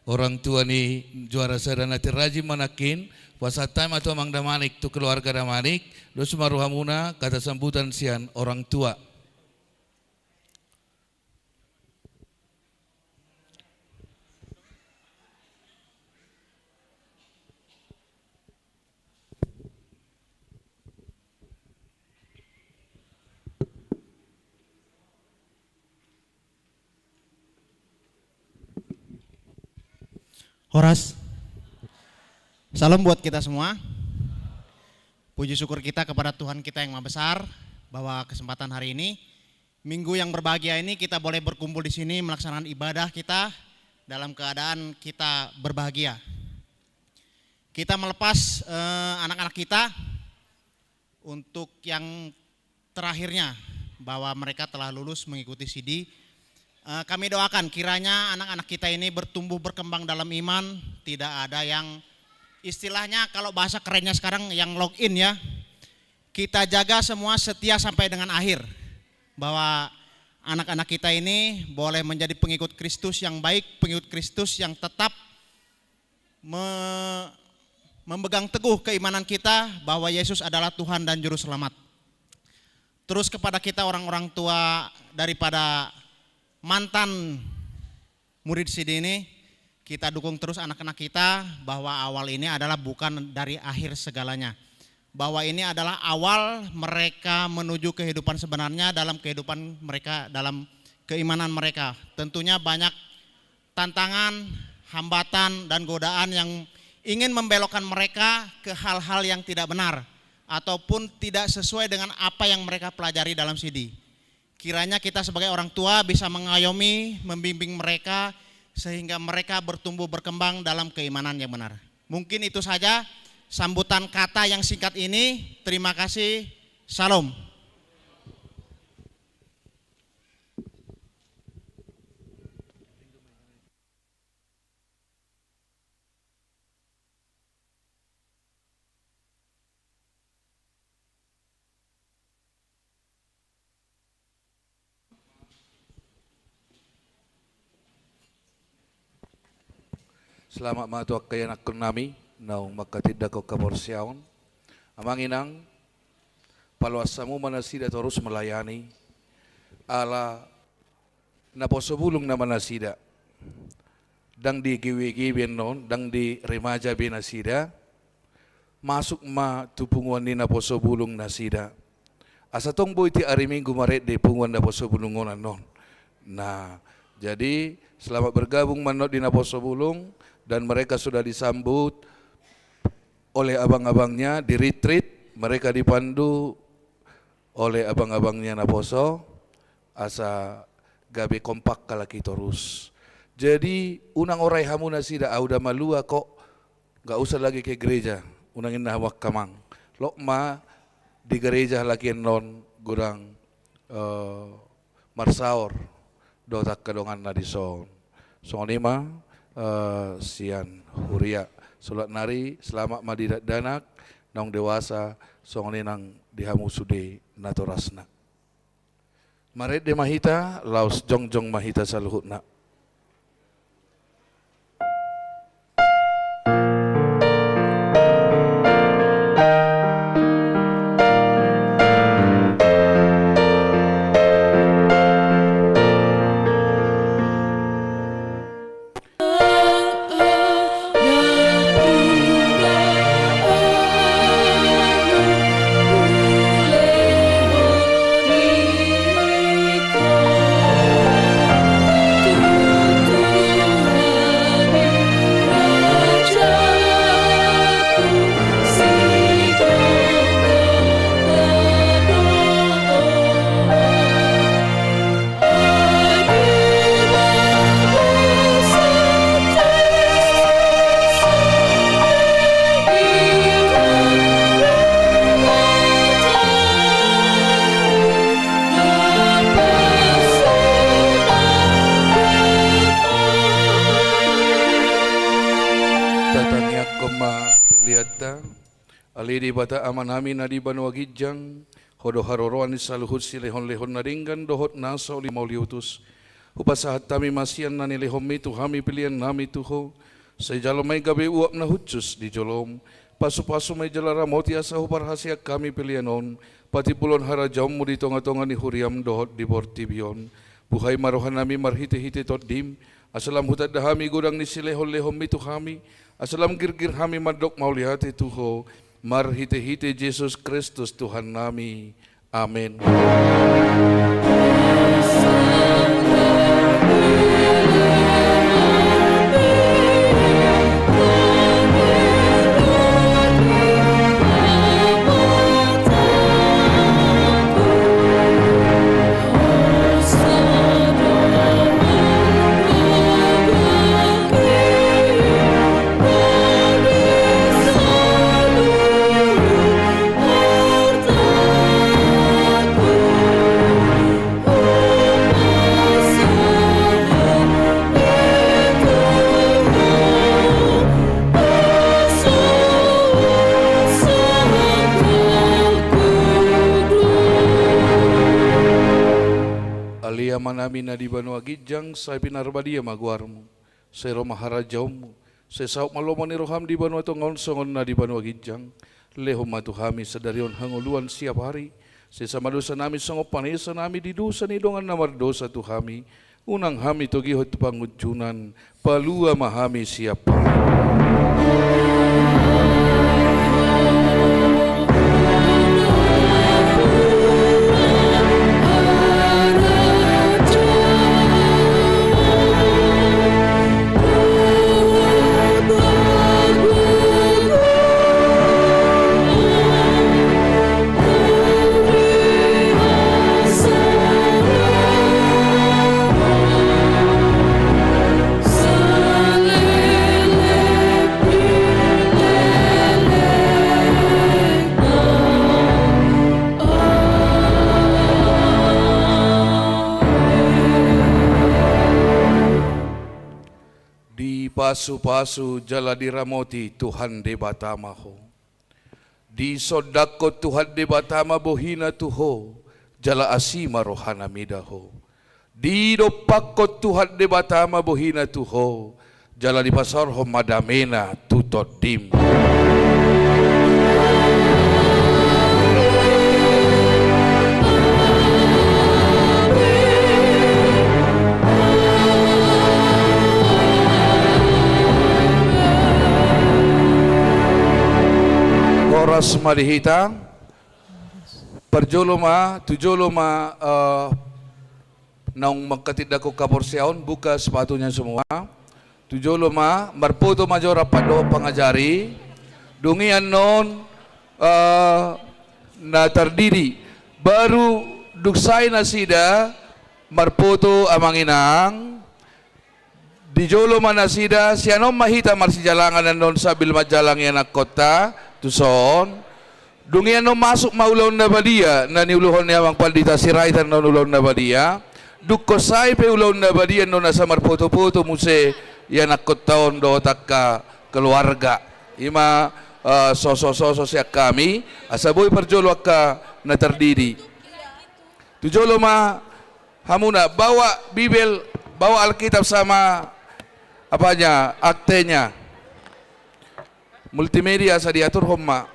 Orang tua ni juara sada na terajin ma nangkin, pasahat hami ma tu amang damanik, tu keluarga damanik, dos ma rohamuna hata sambutan sian orang tua. Horas. Salam buat kita semua. Puji syukur kita kepada Tuhan kita yang Maha Besar, bahwa kesempatan hari ini, minggu yang berbahagia ini, kita boleh berkumpul di sini melaksanakan ibadah kita dalam keadaan kita berbahagia. Kita melepas, eh, anak-anak kita untuk yang terakhirnya, bahwa mereka telah lulus mengikuti sidi. Eh, kami doakan kiranya anak-anak kita ini bertumbuh berkembang dalam iman, tidak ada yang, istilahnya kalau bahasa kerennya sekarang, yang log in ya. Kita jaga semua setia sampai dengan akhir, bahwa anak-anak kita ini boleh menjadi pengikut Kristus yang baik, pengikut Kristus yang tetap me-, memegang teguh keimanan kita bahwa Yesus adalah Tuhan dan Juru Selamat. Terus kepada kita orang-orang tua daripada mantan murid sidi ini, kita dukung terus anak-anak kita bahwa awal ini adalah bukan dari akhir segalanya. Bahwa ini adalah awal mereka menuju kehidupan sebenarnya dalam kehidupan mereka, dalam keimanan mereka. Tentunya banyak tantangan, hambatan, dan godaan yang ingin membelokkan mereka ke hal-hal yang tidak benar ataupun tidak sesuai dengan apa yang mereka pelajari dalam sidi. Kiranya kita sebagai orang tua bisa mengayomi, membimbing mereka sehingga mereka bertumbuh berkembang dalam keimanan yang benar. Mungkin itu saja sambutan kata yang singkat ini. Terima kasih. Shalom. Selamat ma tu angka ianakkon nami naung mangkatindangkon haporseaon. Amang inang, paloas hamu ma nasida torus melayani, ala naposo bulung nama nasida. Ndang di G W G be annon, ndang di remaja be nasida. Masuk ma tu punguan ni naposo bulung nasida. Asa tong boi tiap ari Minggu marende punguan naposo bulung on annon. Nah, jadi selamat bergabung ma annon di naposo bulung, dan mereka sudah disambut oleh abang-abangnya di retreat, mereka dipandu oleh abang-abangnya naposo, asa gabe kompak halak i torus. Jadi unang orai hamu nasida, au da malua kok, nggak usah lagi ke gereja, unang inna hamu angka amang. Lok ma di gereja halak i annon godang, eh, marsaor dohot angka donganna dison. Songon i ma, eh, sian huria. Sulat nari, selamat ma di dakdanak naung dewasa, songon i nang di hamu sude natorasna. Marende ma hita, laos jongjong ma hita saluhutna. Tatangianghon ma peleanta. Ale Debata Amanami na di banua ginjang, Ho do haroroan ni saluhut silehonlehon na denggan dohot nasa uli mauliutus. Hupasahat hami ma sian na nilehonMi tu hami peleannami tu Ho. Sai jalo ma i gabe uap na hushus di joloM. Pasupasu ma i jala ramoti asa huparhaseang hami pelean on patimbulhon harajaonMu di tongatonga ni huriaM dohot di portibi on. Buhai ma rohanami marhitehite TondiM, asa lam hutanda hami godang ni silehonlehonMi tu hami, asa lam girgir hami mandok mauliate tu Ho, marhitehite Jesus Kristus Tuhannami. Amen. Ale Amanami na di banua ginjang, sai pinarbadia ma goarMu. Sai ro ma harajaonMu. Sai saut ma lomo ni rohaM di banua tonga on songon na di banua ginjang. Lehon ma tu hami sadari on hangoluan siapari. Sesa ma dosanami songon panesanami di dosa ni dongan na mardosa tu hami. Unang hami togihon tu pangunjunan. Palua ma hami sian pangago. Dipasupasu jala diramoti Tuhan Debata ma ho. Disondangkon Tuhan Debata ma bohina tu ho, jala asi ma rohana mida ho. Didompakkon Tuhan Debata ma bohina tu ho, jala dipasaorhon ma damena tu tondim. Horas ma di hita. Parjolo ma, tu jolo ma, eh, naung mangkatindangkon haporseaon, buka sepatunya semua. Tu jolo ma, marpoto ma jo rap dohot pangajari. Dung i annon, eh, na tardidi. Baru dung sae nasida, marpoto amang inang. Di jolo ma nasida, sian on ma hita marsijalangan annon sambil manjalangi anakkonta, tuson. Dung i annon masuk ma ulaon na badia, na niuluhon ni amang pandita Sirait annon ulaon na badia. Dungkon sae pe ulaon na badia annon asa marpoto-poto muse i anakkonta on dohot angka keluarga. I ma, eh, soso-soso sian hami, asa boi parjolo angka na tardidi. Tu jolo ma Hamuna, bawa Bibel, bawa Alkitab sama apanya, aktenya. Multimedia asa diaturhon ma.